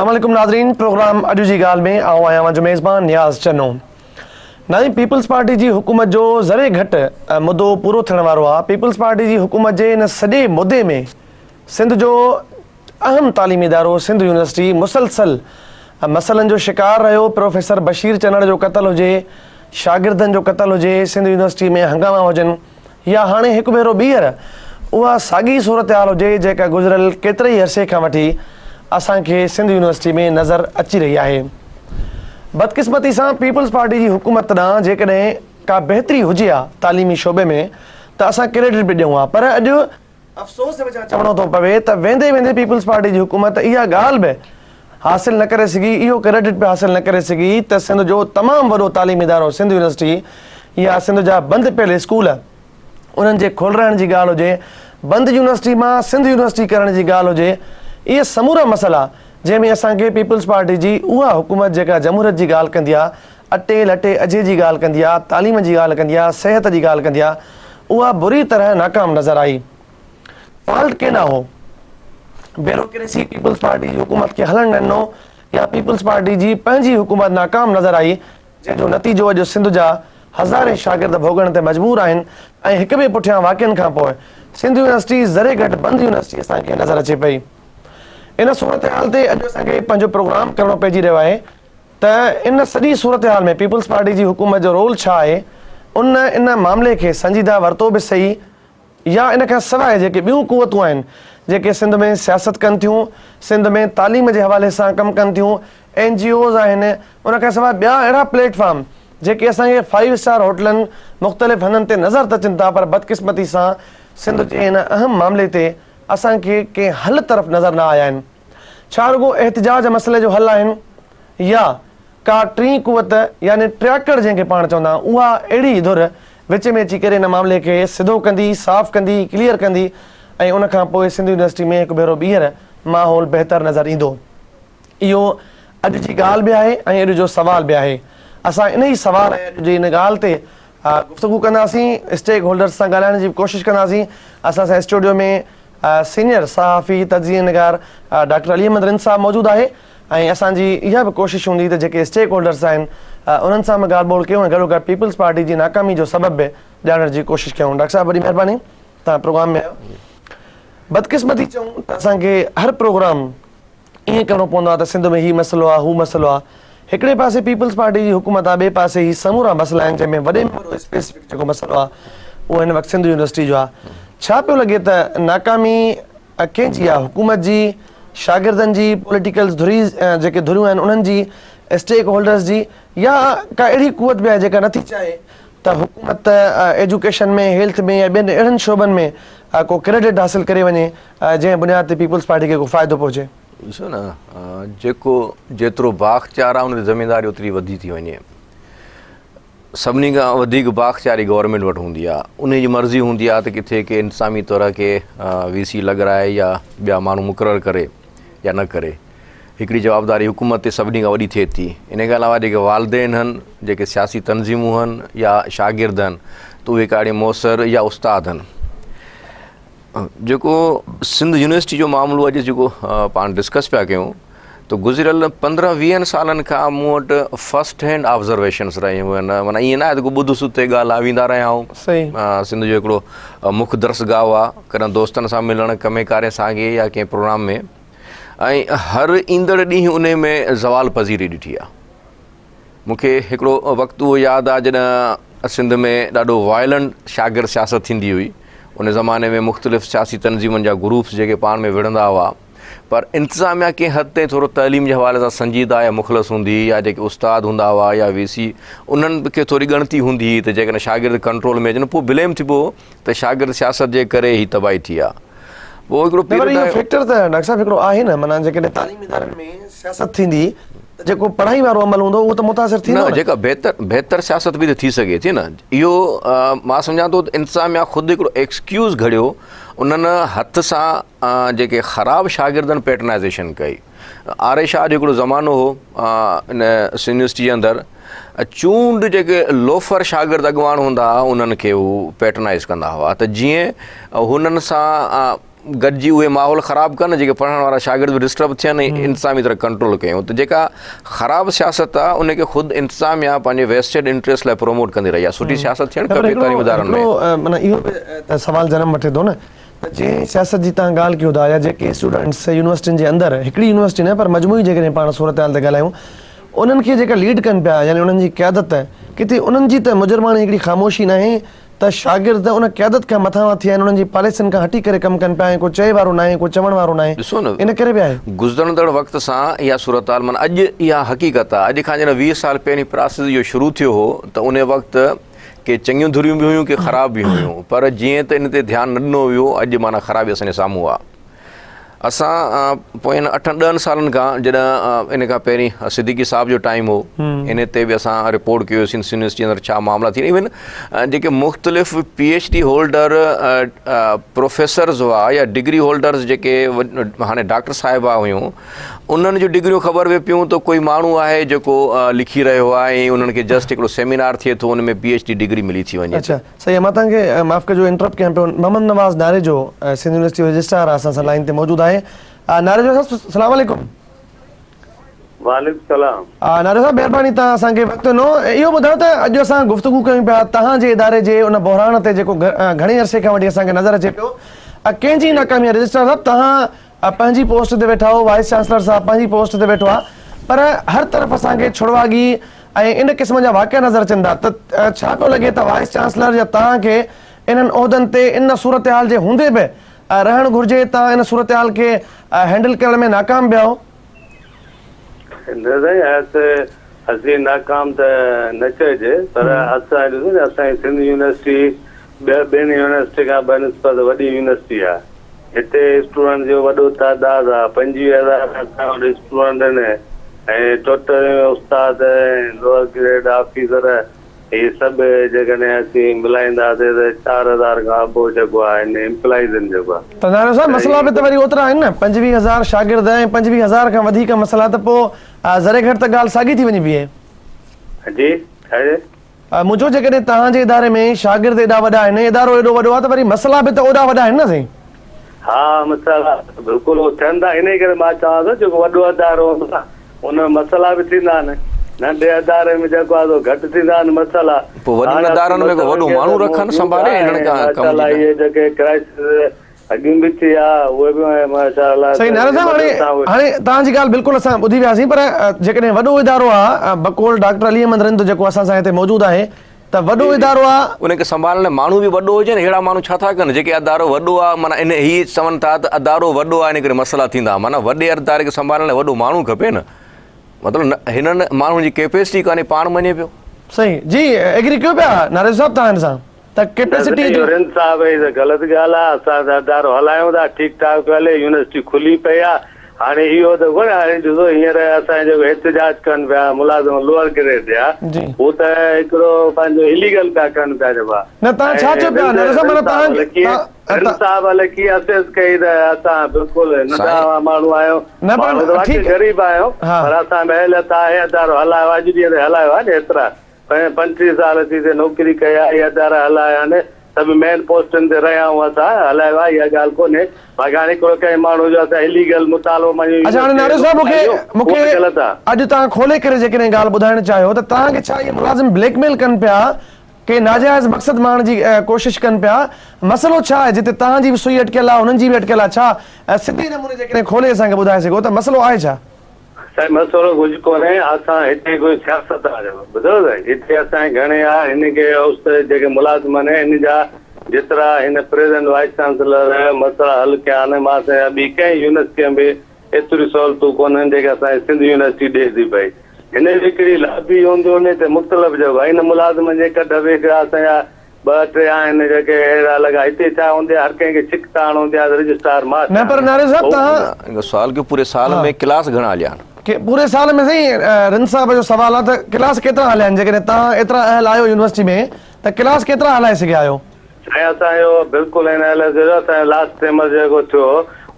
اسلام عليڪم ناظرين پروگرام اڄ جي ڳالهه ۾ آئون آهيان اوهان جو ميزبان نياز چنو. ناظرين پيپلز پارٽي جي حڪومت جو ذري گهٽ مدو پورو ٿيڻ وارو آهي. پيپلز پارٽي جي حڪومت جي ان سڄي مدي ۾ سنڌ جو اهم تعليمي ادارو سنڌ يونيورسٽي مسلسل مسئلن جو شڪار رهيو، پروفيسر بشير چنڙ جو قتل هجي، شاگردن جو قتل هجي، سنڌ يونيورسٽي ۾ هنگاما هجن يا هاڻي هڪ ڀيرو ٻيهر اها ساڳي صورتحال هجي جيڪا گذريل ڪيتري ئي عرصي کان وٺي اسان کي سنڌ يونيورسٽي ۾ نظر اچي رهي آهي. بدقسمتي سان پيپلز پارٽي جي حڪومت ڏانهن جيڪڏهن ڪا بهتري هجي ها تعليمي شعبي ۾ ته اسان ڪريڊٽ به ڏيون ها پر اڄ افسوس وچان چوڻو ٿو پوي ته ويندي ويندي پيپلز پارٽي جي حڪومت اها ڳالهه به حاصل نه ڪري سگهي، اهو ڪريڊٽ به حاصل نه ڪري سگهي ته سنڌ جو تمام وڏو تعليمي ادارو سنڌ يونيورسٽي يا سنڌ جا بند پيل اسڪول انهن جي کولرائڻ جي ڳالهه هجي، بند يونيورسٽي مان سنڌ يونيورسٽي ڪرڻ جي ڳالهه هجي، اهي سمورا مسئلا جنهن ۾ اسان کي پيپلز پارٽي جي اها حڪومت جيڪا جمهوريت جي ڳالهه ڪندي آهي، اٽي لٽي اجهي جي ڳالهه ڪندي آ، تعليم جي ڳالهه ڪندي آ، صحت جي ڳالهه ڪندي آ، اها بري طرح ناڪام نظر آئي. فالٽ ڪنهن ڏانهن هو؟ بيروڪريسي پيپلز پارٽي جي حڪومت کي هلڻ نه ڏنو يا پيپلز پارٽي جي پنهنجي حڪومت ناڪام نظر آئي جنهن جو نتيجو اڄ سنڌ جا هزارين شاگرد ڀوڳڻ تي مجبور آهن ۽ هڪ ٻئي پٺيان واقعن کان پوء سنڌ يونيورسٽي ذري گهٽ بند يونيورسٽي اسان کي نظر اچي پئي. ان صورتحال تي اڄ اسان کي پنهنجو پروگرام ڪرڻو پئجي رهيو آهي. ته ان سڄي صورتحال ۾ پيپلز پارٽي جي حڪومت جو رول ڇا آهي، ان ان معاملي کي سنجيده ورتو به سهي يا ان کان سواء جيڪي ٻيون قوتون آهن جيڪي سنڌ ۾ سياست ڪن ٿيون، سنڌ ۾ تعليم جي حوالي سان ڪم ڪن ٿيون، اين جي اوز آهن، ان کان سواء ٻيا اهڙا پليٽ فارم جيڪي اسان کي فائيو اسٽار هوٽلن مختلف هنڌن تي نظر ته اچن ٿا پر بدقسمتي سان سنڌ جي ان اهم معاملي تي اسان کي ڪنهن حل طرف نظر نه آيا آهن. ڇا رڳو احتجاج مسئلي جو حل آهن يا ڪا ٽين قوت يعني ٽياڪڙ جنهن کي پاڻ چوندا آهيون اها اهڙي ڌر وچ ۾ اچي ڪري ان معاملي کي سڌو ڪندي، صاف ڪندي، ڪليئر ڪندي ۽ ان کان پوء سنڌ يونيورسٽي ۾ هڪ ڀيرو ٻيهر ماحول بهتر نظر ايندو. اهو اڄ جي ڳالهه به آهي ۽ اڄ جو سوال به آهي. اسان انهي سوال ۽ اڄ جي ان ڳالهه تي گفتگو ڪنداسين، اسٽيڪ هولڊرز سان ڳالهائڻ جي به ڪوشش ڪنداسين. اسان سان اسٽوڊيو ۾ سينيئر صحافي، تجزيي نگار ڊاڪٽر علي احمد رند صاحب موجود آهي ۽ اسان جي اها به ڪوشش هوندي ته جيڪي اسٽيڪ هولڊرز آهن انهن سان به ڳالهه ٻولهه ڪيون ۽ گڏوگڏ پيپلز پارٽي جي ناڪامي جو سبب به ڄاڻڻ جي ڪوشش ڪيون. ڊاڪٽر صاحب وڏي مهرباني توهان پروگرام ۾ آيو. بدقسمتي چئون ته اسان کي هر پروگرام ائين ڪرڻو پوندو آهي ته سنڌ ۾ هي مسئلو آهي هو مسئلو آهي. هڪڙي پاسي پيپلز پارٽي جي حڪومت آهي ٻئي پاسي هي سمورا مسئلا آهن جنهن ۾ وڏي ۾ وڏو اسپيسفڪ جيڪو مسئلو آهي اهو هن وقت سنڌ يونيورسٽي جو آهي. ڇا پيو لڳي ته ناڪامي ڪنهن جي آهي حڪومت جي، شاگردن جي، پوليٽيڪلز ڌري جيڪي ڌريون آهن انهن جي، اسٽيڪ هولڊرز جي يا ڪا اهڙي قوت به آهي جيڪا نٿي چاهي ته حڪومت ايجوڪيشن ۾ هيلٿ ۾ يا ٻين اهڙن شعبن ۾ ڪو ڪريڊٽ حاصل ڪري وڃي جنهن بنياد تي پيپلز پارٽي کي ڪو فائدو پهچي. ڏسو نه جيڪو جيترو بااختيار آهي ان تي ذميداري اوتري وڌي ٿي وڃي. سڀني کان وڌيڪ بااختياري گورنمينٽ وٽ هوندي آهي. انهي جي مرضي هوندي آهي ته ڪٿي ڪي انتظامي طور ڪي وي سي لڳرائي يا ٻيا ماڻهو مقرر ڪري يا نه ڪري. هڪڙي جوابداري حڪومت تي سڀني کان وڏي ٿئي ٿي. ان کان علاوه جيڪي والدين هن، جيڪي سياسي تنظيمون هن يا شاگرد هن ته اهي ڪاڙي موثر يا استاد هن. جيڪو سنڌ يونيورسٽي جو معاملو اڄ جيڪو پاڻ ڊسڪس پيا ڪيون ته گذريل پندرهن ويهن سالن کان مون وٽ فرسٽ هينڊ آبزرويشنس رهيون آهن معنيٰ ائين نه آهي ته ڪو ٻڌ ستي ڳالهه آهي ويندا رهيا آهيون سنڌ جو هڪڙو مک درسگاهه آهي ڪڏهن دوستن سان ملڻ ڪمي ڪاري سانگي يا ڪنهن پروگرام ۾ ۽ هر ايندڙ ڏينهن ان ۾ زوال پذيري ڏٺي آهي مون کي هڪڙو وقت اهو ياد آهي جڏهن سنڌ ۾ ڏاڍو وائلنٽ شاگرد سياست ٿيندي هئي ان زماني ۾ مختلف سياسي تنظيمن جا گروپس جيڪي پاڻ ۾ وڙهندا هئا پر انتظاميا ڪنهن حد تائين ٿورو تعليم جي حوالي سان سنجيده يا مخلص هوندي هئي يا جيڪي استاد هوندا هئا يا وي سي انهن کي ٿوري ڳڻتي هوندي هئي ته جيڪڏهن شاگرد ڪنٽرول ۾ اچن پوء بليم ٿبو ته شاگرد سياست جي ڪري هي تباهي ٿي آ. پوء هڪڙو نه پر پيريڊ اهو آيو. فيڪٽر ته ڊاڪٽر صاحب هڪڙو آهي نه معنيٰ جيڪڏهن تعليمي ادارن ۾ سياست ٿيندي ته جيڪو پڙهائي وارو عمل هوندو اهو ته متاثر ٿيندو نه نه. جيڪا بهتر بهتر سياست به ته ٿي سگهي ٿي نه اهو مان سمجهان ٿو ته انتظاميا خود هڪڙو ايڪسڪيوز گهڙيو انهن هٿ سان جيڪي خراب شاگردن پيٽرنائزيشن ڪئي آر اي شاهه جو هڪڙو زمانو هو ان يونيورسٽي جي اندر چونڊ جيڪي لوفر شاگرد اڳواڻ هوندا هئا انهن کي هو پيٽرنائز ڪندا هئا ته جيئن هنن سان گڏجي اهي ماحول خراب ڪن جيڪي پڙهڻ وارا شاگرد به ڊسٽرب ٿين ۽ انتظامي طرح ڪنٽرول ڪيون ته جيڪا خراب سياست آهي ان کي خود انتظاميا پنهنجي ويسٽيڊ انٽريسٽ لاء پروموٽ ڪندي رهي آهي سٺي سياست ٿيڻ کپي تعليم ادارن ۾. معنيٰ اهو به سوال جنم وٺي ٿو نه ته جنهن سياست جي توهان ڳالهه ڪيو ٿا يا جيڪي اسٽوڊنٽس يونيورسٽين جي اندر هڪڙي يونيورسٽي نه پر مجموعي جيڪڏهن پاڻ صورتحال تي ڳالهايون انهن کي جيڪا ليڊ ڪن پيا يعني انهن جي قيادت ڪٿي انهن جي ته مجرماڻي هڪڙي خاموشي ناهي ته شاگرد ان قيادت کان مٿانهان ٿي آهن، انهن جي پاليسين کان هٽي ڪري ڪم ڪن پيا ۽ ڪو چئي وارو ناهي، ڪو چوڻ وارو ناهي، ڏسو نه ان ڪري به آهي. گذرندڙ وقت سان اها صورتحال معنيٰ اڄ اها حقيقت آهي، اڄ کان جڏهن 20 سال پهرين پراسيس اهو شروع ٿيو هو ته ان وقت ڪي چڱيون ڌريون به هيون ڪي خراب به هيون پر جيئن ته ان تي ڌيان نه ڏنو ويو اڄ معنيٰ خرابي اسان جي سامهون آهي. اسان پوين اٺن ڏهن سالن کان جڏهن ان کان پهرين صديقي صاحب جو ٽائيم هو ان تي به اسان رپورٽ ڪيو سين يونيورسٽي اندر ڇا معاملا ٿي ايون جيڪي مختلف P H D holder professors هئا يا ڊگري هولڊرز جيڪي هاڻي ڊاڪٽر صاحبا هيون انهن جون ڊگريون خبر به پيون ته ڪوئي ماڻهو آهي جيڪو لکي رهيو آهي ۽ انهن کي جسٽ هڪڙو سيمينار ٿئي ٿو ان ۾ پي ايڇ ڊي ڊگري ملي ٿي وڃي اچھا صحيح مان توهان کي معاف ڪجو انٽرپٽ ڪيان پيو محمد نواز ناريجو سنڌ يونيورسٽي جو رجسٽرار آهي اسان سان لائين تي موجود آهي ناريجو صاحب السلام عليڪم. وعليڪم السلام. ناريجو صاحب مهرباني توهان اسان کي وقت ڏنو اهو ٻڌايو ته اڄ اسان گفتگو ڪيون پيا توهان جي اداري جي ان بحران تي جيڪو گهڻي عرصي کان وٺي اسان کي نظر اچي پيو ڪنهن جي ناڪامي آهي رجسٽرار صاحب توهان پنهنجي پوسٽ تي ويٺا آهيو، وائيس چانسلر صاحب پنهنجي پوسٽ تي ويٺو آهي پر هر طرف اسان کي ڇڙواڳي ۽ ان قسم جا واقعا نظر اچن ٿا ته ڇا پيو لڳي ته وائيس چانسلر يا توهان کي انهن عهدن تي ان صورتحال جي هوندي به رهڻ گهرجي، توهان ان صورتحال کي هينڊل ڪرڻ ۾ ناڪام ويا آهيو. نه سائين اسين ناڪام ته نه چئجي پر اسان ڏسو نه اسان جي سنڌ يونيورسٽي ٻين يونيورسٽي کان بنسبت وڏي يونيورسٽي آهي هتي اسٽوڊنٽ جو وڏو تعداد آ 25,000 اسان وٽ اسٽوڊنٽ آهن ۽ ٽوٽل استاد ۽ لوئر گريڊ آفيسر هي سڀ جيڪڏهن اسين ملائينداسين ته 4000 کان ابو جيڪو آ آهن امپلائيز آهن جيڪو آ. ته ناريو صاحب مسئلا به ته وري اوترا آهن نه 25,000 شاگرد ۽ 25,000 کان وڌيڪ مسئلا ته پوء ذري گهٽ ته ڳالهه ساڳي ٿي وڃي بيهي. جي ڇا جي. منهنجو جيڪڏهن توهان جي اداري ۾ شاگرد ايڏا وڏا آهن، ادارو ايڏو وڏو آهي ته وري مسئلا به ته اوڏا وڏا آهن نه سائين. ها مسئلا ته بلڪل هو ٿين ٿا انهي ڪري مان چوان ٿو جيڪو وڏو ادارو هوندو آهي ان ۾ مسئلا به ٿيندا آهن ننڍي اداري ۾ جيڪو آهي سو گهٽ ٿيندا آهن مسئلا. پوء وڏن ادارن ۾ ڪو وڏو ماڻهو رکن سنڀالي هنن کان ڪم ماشاء الله جي اهي جيڪي ڪرائسس اڳيون به ٿي آ اهي به ماشاء الله سائين نارائڻ صاحب هاڻي هاڻي توهان جي ڳالهه بلڪل اسان ٻڌي وياسين پر جيڪڏهن وڏو ادارو آ بقول ڊاڪٽر علي احمد رند جيڪو اسان سان هتي موجود آهي ته وڏو ادارو آ. ان کي سنڀالڻ لاء ماڻهو به وڏو هجي نه ههڙا ماڻهو ڇا ٿا ڪن جيڪي ادارو وڏو آ معنيٰ ان هي چون ٿا ته ادارو وڏو آ ان ڪري مسئلا ٿيندا معنيٰ وڏي اداري کي سنڀالڻ لاء وڏو ماڻهو کپي نه مطلب هنن ماڻهن جي ڪيپيسٽي ڪانهي پاڻ مڃي پيو. صحيح جي ايگري ڪيو پيا نارائڻ صاحب توهان هن سان. ته ڪيپيسٽي اهو رند صاحب هي ته غلط ڳالهه آ اسان ته ادارو هلايون ٿا ٺيڪ ٺاڪ پيو هلي يونيورسٽي کلي پئي آ هاڻي اهو ته ڪونهي هاڻي ڏسو هينئر اسان جيڪو احتجاج ڪن پيا ملازم لوئر گريڊ جا هو ته هڪڙو پنهنجو اليگل پيا ڪن پيا جيڪو آ نه تان ڇا چئو پيا نارائڻ صاحب معنيٰ تان رند صاحب الائي ڪيئن اسيس ڪئي ته اسان بلڪل ننڍا ماڻهو آهيون ماڻهو ته واقعي غريب آهيون پر اسان ۾ اهليت آهي ادارو هلايو اڄ ڏينهن تائين هلايو آهي نه ايترا 35 سال ٿي ته نوڪري ڪئي آهي، اهي ادارا هلايا آهن، سڀ مين پوسٽن تي رهيا آهيون اسان، هلايو آهي اها ڳالهه ڪونهي، باقي هاڻي هڪڙو ڪنهن ماڻهو جو اسان اليگل مطالبو مڃون اڇا هاڻي ناريو صاحب مونکي اهو ته غلط آهي. اڄ توهان کولي ڪري جيڪڏهن ڳالهه ٻڌائڻ چاهيو ته توهان کي ڇا اهي ملازم بليڪ ميل ڪن پيا ڪي ناجائز مقصد ماڻڻ جي ڪوشش ڪن پيا مسئلو ڇا آهي جتي توهان جي به سئي اٽڪيل آهي هنن جي به اٽڪيل آهي ڇا سڌي نموني جيڪڏهن کولي اسان کي ٻڌائي سگهو ته مسئلو آهي ڇا؟ سائين مسئلو ڪجهه ڪونهي اسان هتي ڪوئي سياست آهي ٻڌو سائين هتي اسان جي گهڻي آ هن کي اوست جيڪي ملازم آهن هن جا جيترا هن پريزنٽ وائيس چانسلر مسئلا حل ڪيا آهن مان سمجهان ٻي ڪنهن يونيورسٽي ۾ به ايتريون سهولتون ڪونهن جيڪي اسان جي سنڌ يونيورسٽي ڏئي ٿي پئي هن جي هڪڙي لابي هوندي هن تي مختلف جيڪو هن ملازمن جي ڪڍ به هڪڙا اسان جا ٻه ٽي آهن جيڪي اهڙا لڳا هتي ڇا هوندي آهي هر ڪنهن کي ڇڪ تاڻ هوندي آهي ته رجسٽرار مان نه پر ناري صاحب توهان ان سوال ڪيو پوري سال ۾ ڪلاس گهڻا هليا آهن. ڪي پوري سال ۾ سائين رند صاحب جو سوال آهي ته ڪلاس ڪيترا هليا آهن جيڪڏهن توهان ايترا اهل آهيو يونيورسٽي ۾ ته ڪلاس ڪيترا هلائي سگهيا آهيو. سائين اسان جو بلڪل اناليسس اسان جو لاسٽ سيمسٽر جيڪو ٿيو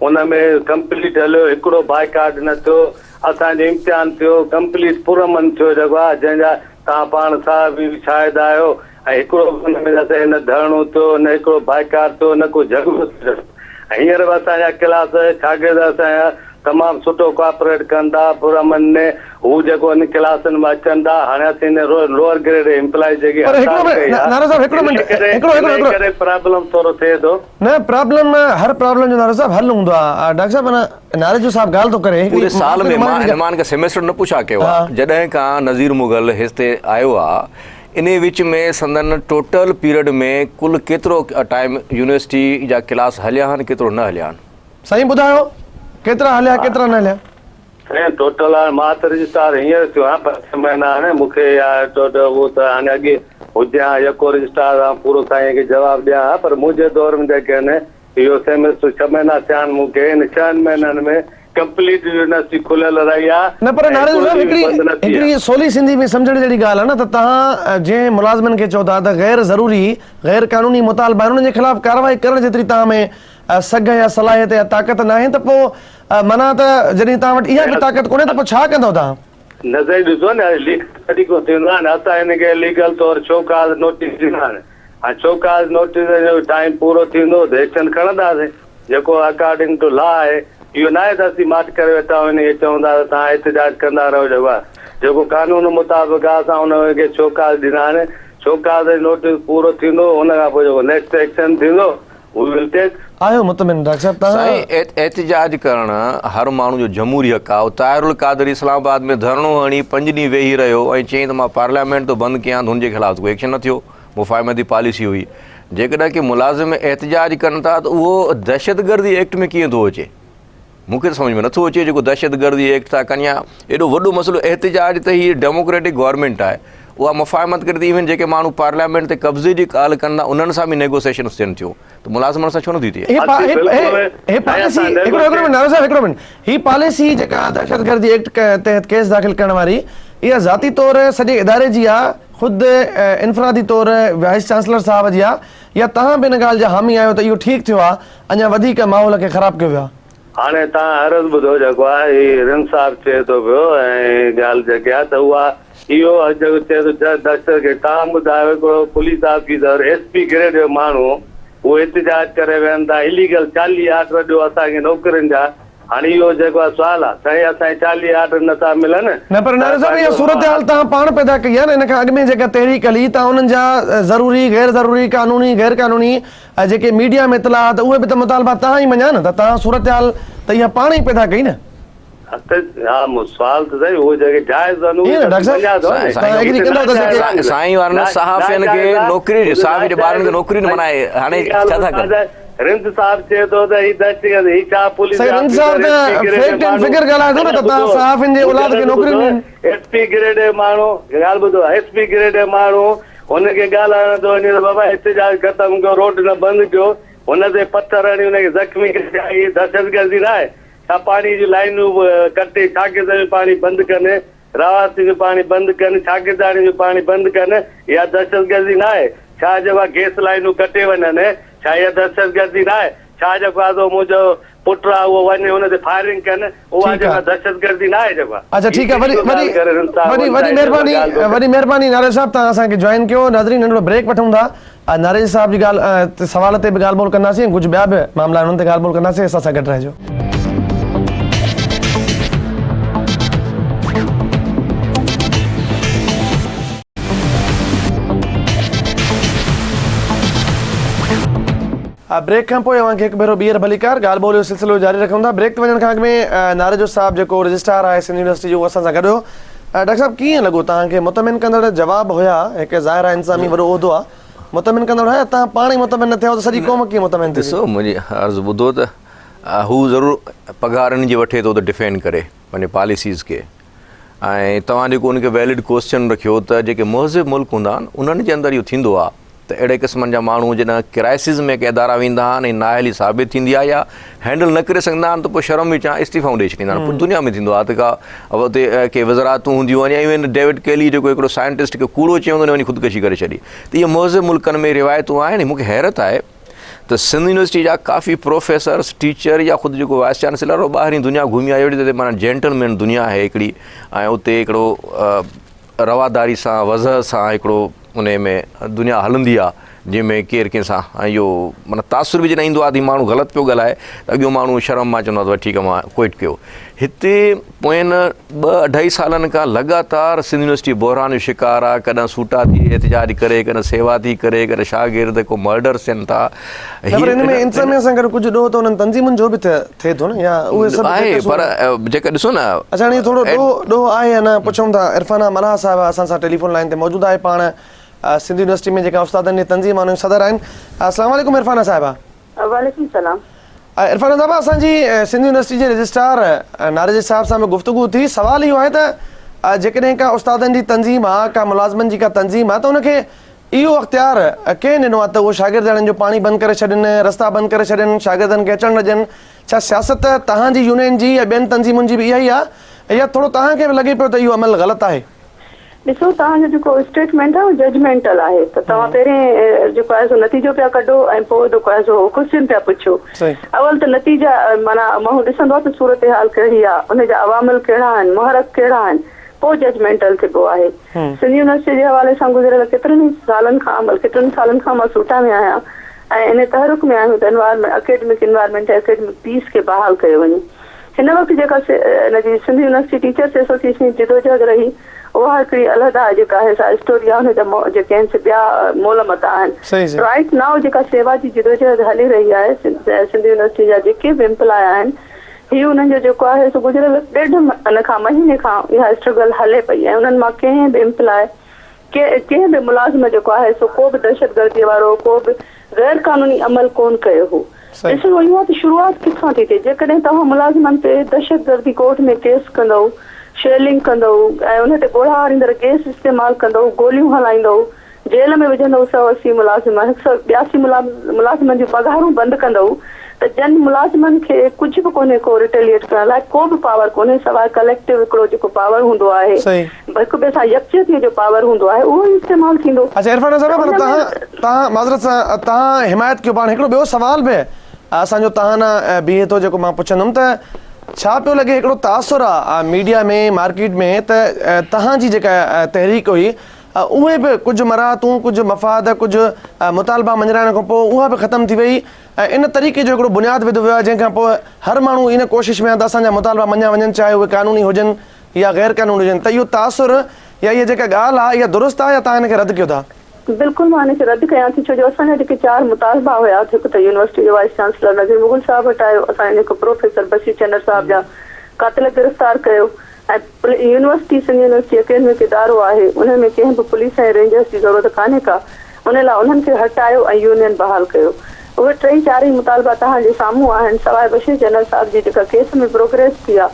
ان ۾ ڪمپليٽ هليو هڪڙو بائيڪاٽ نه ٿيو اسان جو امتحان ٿيو ڪمپليٽ پرامن ٿيو جيڪو آهي جنهن جا توهان پاڻ صاحب به شاهد آهيو ۽ هڪڙو به ان ۾ نه ته نه ڌرڻو ٿيو نه هڪڙو بائيڪاٽ ٿيو نه ڪو جهڳڙو ٿيو. هينئر به اسان جا ڪلاس شاگرد اسان جا تمام سٺو ڪوآپريٽ ڪن ٿا پرامن ۾ هو جيڪو ان ڪلاسن ۾ اچن ٿا هاڻي اسين هن لوئر گريڊ امپلائي جيڪي پر هڪڙو هڙتال منٽ ڪئي آ نارو صاحب هڪڙو ان منٽ ڪري هڪڙو ان هڪڙو هڪڙو ڪري پرابلم ٿورو ٿئي ٿو. نه پرابلم هر پرابلم جو نارو صاحب حل هوندو آ ڊاڪٽر صاحب معنيٰ ناريجو صاحب ڳالهه ٿو ڪري پوري هڪڙي سال معافي ۾ مان مان هن کي مان کان سيمسٽر نه پڇا ڪيو آ ها. جڏهن کان نذير مغل هتي آيو آ انهي وچ ۾ سندن ٽوٽل پيريڊ ۾ ڪل ڪيترو ٽائيم يونيورسٽي جا ڪلاس هليا آهن ڪيترو نه هليا آهن. سائين ٻڌايو ڪيترا هليا ڪيترا نه هليا. سائين ٽوٽل هاڻي مان ته رجسٽرار هينئر ٿيو آهيان پر ڇهه مهينا هاڻي مون کي اها ٽوٽل اهو ته هاڻي اڳي هجي ها يڪو رجسٽرار آئون پورو سائين کي جواب ڏيان ها پر منهنجي دور ۾ جيڪي آهن اهو سيمسٽر ڇهه مهينا ٿيا آهن مون کي ان ڇهن مهينن ۾ ڪمپليٽ يونيورسٽي کليل رهي آهي نه پر ۽ ناريجو هڪڙو صاحب ڏينهن هڪڙي به بند نه ٿي هڪڙي آهي. سولي سنڌي ۾ سمجهڻ جهڙي ڳالهه آهي نه ته توهان جنهن ملازمن کي چئو ٿا ته غير ضروري غير قانوني مطالبا آهن انهن جي خلاف ڪارروائي ڪرڻ جيتري توهان ۾ سگهه يا صلاحيت يا طاقت ناهي ته پوء معنيٰ ته جڏهن توهان وٽ اها به طاقت ڪونهي ته پوء ڇا ڪندؤ توهان؟ نه سائين ڏسو نه ليگل طريقو ٿيندو آهي نه اسان هن کي ليگل طور شو ڪاز نوٽيس ڏنا آهن هاڻي شو ڪاز نوٽيس جو ٽائيم پورو ٿيندو ته ايڪشن کڻنداسين جيڪو اڪارڊنگ ٽو لا آهي اهو ناهي ته اسين ماٺ ڪري ويٺا آهيون هن کي چئون ٿا ته توهان احتجاج ڪندا رهو جيڪو آهي جيڪو قانون مطابق آهي اسان ان کي شو ڪاز ڏنا آهن شو ڪاز نوٽيس پورو ٿيندو ان کان پوء جيڪو نيڪسٽ ايڪشن ٿيندو We will take. آهيو مطمئن ڊاڪٽر صاحب توهان. سائين احتجاج ڪرڻ هر ماڻهو جو جمهوري حق آهي. طاهر القادري اسلام آباد ۾ ڌرڻو هڻي پنج ڏينهن ويهي رهيو ۽ چيائين ته مان پارليامينٽ ٿو بند ڪيان ته هن جي خلاف ته ڪو ايڪشن نه ٿيو مفاهمتي پاليسي هئي. جيڪڏهن ڪي ملازم احتجاج ڪن ٿا ته اهو دهشتگردي ايڪٽ ۾ ڪيئن ٿو اچي؟ مون کي ته سمجهه ۾ نٿو اچي جيڪو دهشتگردي ايڪٽ ٿا ڪن يا ايڏو وڏو مسئلو احتجاج ته هي ڊيموڪريٽڪ گورنمينٽ آهي اها مفاهمت ڪري ٿي ايون جيڪي ماڻهو پارليامينٽ تي قبضي جي ڳالهه ڪن ٿا انهن سان به نيگوسيشنس ٿين ٿيون ته ملازمن سان ڇو نٿي ٿئي. هي هي پاليسي هڪڙو هڪڙو منٽ نارو صاحب هڪڙو منٽ هي پاليسي جيڪا دهشتگردي ايڪٽ تحت ڪيس داخل ڪرڻ واري اها ذاتي طور سڄي اداري جي آ خود انفرادي طور وائيس چانسلر صاحب جي آ يا توهان به ان ڳالهه جا حامي آهيو ته اهو ٺيڪ ٿيو آ اڃا وڌيڪ ماحول کي خراب ڪيو ويو آهي. هاڻي توهان عرض ٻڌو جيڪو آهي هي رند صاحب چئي ٿو پيو ۽ ڳالهه جيڪي آهي ته اها اهو جيڪو چئي ٿو دهشتگردي توهان ٻڌايو هڪڙو police officer S P grade جو ماڻهو اهو احتجاج ڪري ويهن ٿا اليگل 40 آرڊر ڏيو اسان کي نوڪرين جا هاڻي اهو جيڪو آهي سوال آهي سائين اسان کي 40 آرڊر نه ٿا ملن نه پر ته ناري صاحب اها پنهنجو صورتحال توهان پاڻ پيدا ڪئي آهي نه ان کان اڳ ۾ جيڪا تحريڪ هلي توهان انهن جا ضروري غير ضروري قانوني غير قانوني ۽ جيڪي ميڊيا ۾ اطلاع ته اهي به ته مطالبا توهان ئي مڃيا نه ته توهان صورتحال ته اها پاڻ ئي پيدا ڪئي نه. ها مون سوال ته سائين اهو جيڪي جائز آهن اهي ائين نه ته ڊاڪٽر صاحب مڃان ٿو نه توهان ايگري ڪندؤ ته جيڪي سائين وارن صحافين کي نوڪري ڏيو صحافي جي ٻارن کي نوڪري نه معنيٰ هاڻي ڇا ٿا ڪن. رند صاحب چئي ٿو ته هي دهشتگرد هي ڇا پوليس سائين رند صاحب آفيسر ته S P grade fact and ماڻهو فگر ڳالهائي ٿو نه ته توهان صحافين جي اولاد کي نوڪريون ڏين. ايس پي گريڊ ماڻهو ڳالهه ٻڌو ايس پي گريڊ ماڻهو هن کي ڳالهائڻ ٿو وڃي ته بابا احتجاج ختم ڪيو، روڊ نه بند ڪيو، هن تي پٿر هڻي هن کي زخمي ڪري ڇا هي دهشتگردي نه آهي؟ ڇا پاڻي جون لائينون ڪٽي شاگردن جو پاڻي بند ڪن، رهواسين جو پاڻي بند ڪن، شاگرداڻين جو پاڻي بند ڪن، اها دهشتگردي نه آهي؟ ڇا جيڪو آهي گئس لائينون ڪٽي وڃن، ڇا اها دهشتگردي نه آهي؟ ڇا جيڪو آهي سو منهنجو پٽ آ اهو وڃي ان تي فائرنگ ڪن اها ٺيڪ جيڪا آ. دهشتگردي نه آهي جيڪا اچا هي ٺيڪ آ ڪهڙي وڏي ٿو وڏي ڳالهه ڪري رند صاحب وڏي ان وڏي سان مهرباني ڳالهه ٿو ڪري. وڏي مهرباني ناريج صاحب توهان اسان کي جوائن ڪيو ناظرين ننڍڙو بريڪ وٺون ٿا ناريج صاحب جي ڳالهه سوال تي به ڳالهه ٻولهه ڪنداسين ۽ ڪجهه ٻيا به معاملا آهن انهن تي ڳالهه ٻولهه ڪنداسين اسان سان گڏ رهجو. بريڪ کان پوء اوهان کي هڪ ڀيرو ٻيهر ڀليڪار، ڳالهه ٻولهه جو سلسلو جاري رکون ٿا. بريڪ تي وڃڻ کان اڳ ۾ ناريجو صاحب جيڪو رجسٽرار آهي سنڌ يونيورسٽي جو اهو اسان سان گڏ هيو. ڊاڪٽر صاحب ڪيئن لڳو توهان کي مطمئن ڪندڙ جواب هيا هڪ ظاهر آهي انتظامي وڏو عهدو آهي مطمئن ڪندڙ هيا توهان پاڻ ئي مطمئن نه ٿيا هو ته سڄي قوم ڪيئن مطمئن ٿيندي. ڏسو منهنجي عرض ٻڌو ته هو ضرور پگهار ان جي وٺي ٿو ته ڊفينڊ ڪري پنهنجي پاليسيز کي ۽ توهان جيڪو ان کي ويلڊ ڪوسچن رکيو ته جيڪي مهذب ملڪ هوندا آهن انهن جي اندر اهو ٿيندو آهي ته اهڙي قسمن جا ماڻهو جڏهن ڪرائسز ۾ ڪي ادارا ويندا آهن ۽ نااهلي ثابت ٿيندي آهي يا هينڊل نه ڪري سگهندا آهن ته پوء شرم وچان استعيفائون ڏئي ڇڏيندا آهن پوء دنيا ۾ ٿيندو آهي ته ڪا اتي ڪي وزارتون هونديون آهن يا ايون ڊيوڊ ڪيلي جيڪو هڪڙو سائنٽسٽ کي ڪوڙو چيو هوندو وڃي خودڪشي ڪري ڇڏي ته اهي مهذب ملڪن ۾ روايتون آهن مون کي حيرت آهي ته سنڌ يونيورسٽي جا ڪافي پروفيسرس، ٽيچر يا خود جيڪو وائيس چانسيلر هو ٻاهرين دنيا گهمي آيو اهڙي ته معنيٰ جينٽل مين دنيا آهي هڪڙي ۽ اتي هڪڙو رواداري سان وضع سان هڪڙو ان ۾ دنيا هلندي آهي جنهن ۾ ڪير ڪنهن سان اهو معنيٰ تاثر به جڏهن ايندو آهي ته هي ماڻهو غلط پيو ڳالهائي ته اڳيون ماڻهو شرم مان چوندو آهي ته ٺيڪ آهي مان ڪوئٽ ڪيو. هتي پوين ٻه اڍائي سالن کان لڳاتار سنڌ يونيورسٽي بحران جو شڪار آهي، ڪڏهن سوٽا ٿي احتجاج ڪري، ڪڏهن سيوا ٿي ڪري، ڪڏهن شاگرد ڪو مرڊرس ٿين ٿا. نه پر ان ۾ انتظاميا سان گڏ ڪجهه ڏوهه ته انهن تنظيمن جو به ٿئي ٿو نه يا اهي سڀ آهي پر جيڪا ڏسو نه. اڇا هاڻي ٿورو ڏوهه ڏوهه آهي يا نه پڇون ٿا عرفانه ملاح صاحبه اسان سان ٽيليفون لائين تي موجود آهي پاڻ سنڌ يونيورسٽي ۾ جيڪا استادن جي تنظيم آهي ان جي صدر آهن السلام عليڪم عرفانه صاحبه. وعليڪم السلام. عرفانه صاحبه اسان جي سنڌ يونيورسٽي جي رجسٽرار ناريجي صاحب سان به گفتگو ٿي سوال اهو آهي ته جيڪڏهن ڪا استادن جي تنظيم آ ڪا ملازمن جي ڪا تنظيم آ ته ان کي اهو اختيار ڪنهن ڏنو آ ته اهو شاگردياڻين جو پاڻي بند ڪري ڇڏين رستا بند ڪري ڇڏين شاگردن کي اچڻ نه ڏين ڇا سياست توهان جي يونين جي يا ٻين تنظيمن جي به اها ئي آ يا ٿورو توهان کي به لڳي پيو ته اهو عمل غلط آهي. ڏسو توهان جو جيڪو اسٽيٽمينٽ آهي اهو ججمينٽل آهي ته توهان پهرين جيڪو آهي سو نتيجو پيا ڪڍو ۽ پوء جيڪو آهي سو ڪوسچن پيا پڇو. اول ته نتيجا معنيٰ ماڻهو ڏسندو آهي ته صورتحال ڪهڙي آهي ان جا عوامل ڪهڙا آهن محرڪ ڪهڙا آهن پوء ججمينٽل ٿبو آهي. سنڌ يونيورسٽي جي حوالي سان گذريل ڪيترن ئي سالن کان بلڪه ٽن سالن کان مان سوٽا ۾ آهيان ۽ ان تحرڪ ۾ آهيون ته انوائرمينٽ اڪيڊمڪ انوائرمينٽ ۽ اڪيڊمڪ پيس کي بحال ڪيو وڃي. هن وقت جيڪا ان جي سنڌ يونيورسٽي ٽيچرس ايسوسيئيشن جي جدوجهد رهي اها هڪڙي علحده جيڪا آهي سا اسٽوري آهي ان جا جيڪي آهن سي ٻيا مول متا آهن. رائيٽ نائو جيڪا سيوا جي جدوجهد هلي رهي آهي سنڌ يونيورسٽي جا جيڪي به امپلاء آهن هي انهن جو جيڪو آهي سو گذريل ڏيڍ ان کان مهيني کان اها اسٽرگل هلي پئي ۽ انهن مان ڪنهن به امپلاء ڪنهن به ملازم جيڪو آهي سو ڪو به دهشتگرديء وارو ڪو به غير قانوني عمل ڪونه ڪيو هو. ڏسڻو اهو آهي ته شروعات ڪٿان ٿي ٿئي. جيڪڏهن توهان ملازمن تي دهشتگردي ڪورٽ ۾ ڪيس ڪندؤ، شيلنگ ڪندؤ ۽ انهن تي ڳوڙها هاريندڙ گئس استعمال ڪندؤ، گوليون هلائيندؤ، جيل ۾ وجهندؤ 180 ملازم، 182 ملازمن جون پگهارون بند ڪندؤ ته جن ملازمن کي ڪجهه به ڪونهي ڪو ريٽيليئيٽ ڪرڻ لاء ڪو به پاور ڪونهي سواء ڪليڪٽو هڪڙو جيڪو پاور هوندو آهي هڪ ٻئي سان يڪجهتي جو پاور هوندو آهي اهو ئي استعمال ٿيندو. اڇا عرفان ته صاحب ان معنيٰ ۾ توهان توهان معذرت سان توهان حمايت ڪيو پاڻ هڪڙو ٻيو سوال به اسان جو توهان ڏانهن بيهي ٿو جيڪو مان پڇندم ته ڇا پيو لڳي هڪڙو تاثر آ ميڊيا ۾ مارڪيٽ ۾ ته توهان جي جيڪا تحريڪ هئي اهي به ڪجهه مراعتون ڪجهه مفاد ڪجهه مطالبا مڃرائڻ کان پوء اها به ختم ٿي وئي ۽ ان طريقي جو هڪڙو بنياد وڌو ويو آهي جنهن کان پوء هر ماڻهو ان ڪوشش ۾ آهي ته اسان جا مطالبا مڃيا وڃن چاهي اهي قانوني هجن يا غير قانوني هجن ته اهو تاثر يا اها جيڪا ڳالهه آهي اها درست آهي يا توهان ان کي رد ڪيو ٿا؟ بلڪل مان ان کي رد ڪيان ٿي ڇو جو اسان جا جيڪي چار مطالبا هيا هڪ ته يونيورسٽي جو وائيس چانسلر نذير مغل صاحب هٽايو اسان جي هڪ پروفيسر بشير چنڙ صاحب جا قاتل گرفتار ڪيو ۽ يونيورسٽي سنڌ يونيورسٽي اڪيڊمڪ ادارو آهي انهي ۾ ڪنهن به پوليس ۽ رينجرس جي ضرورت ڪانهي ڪا انهي لاء انهن کي هٽايو ۽ يونين بحال ڪيو اهي ٽئي چارئي مطالبا توهان جي سامهون آهن سواء بشير جنرل صاحب جي جيڪا ڪيس ۾ پروگريس ٿي آ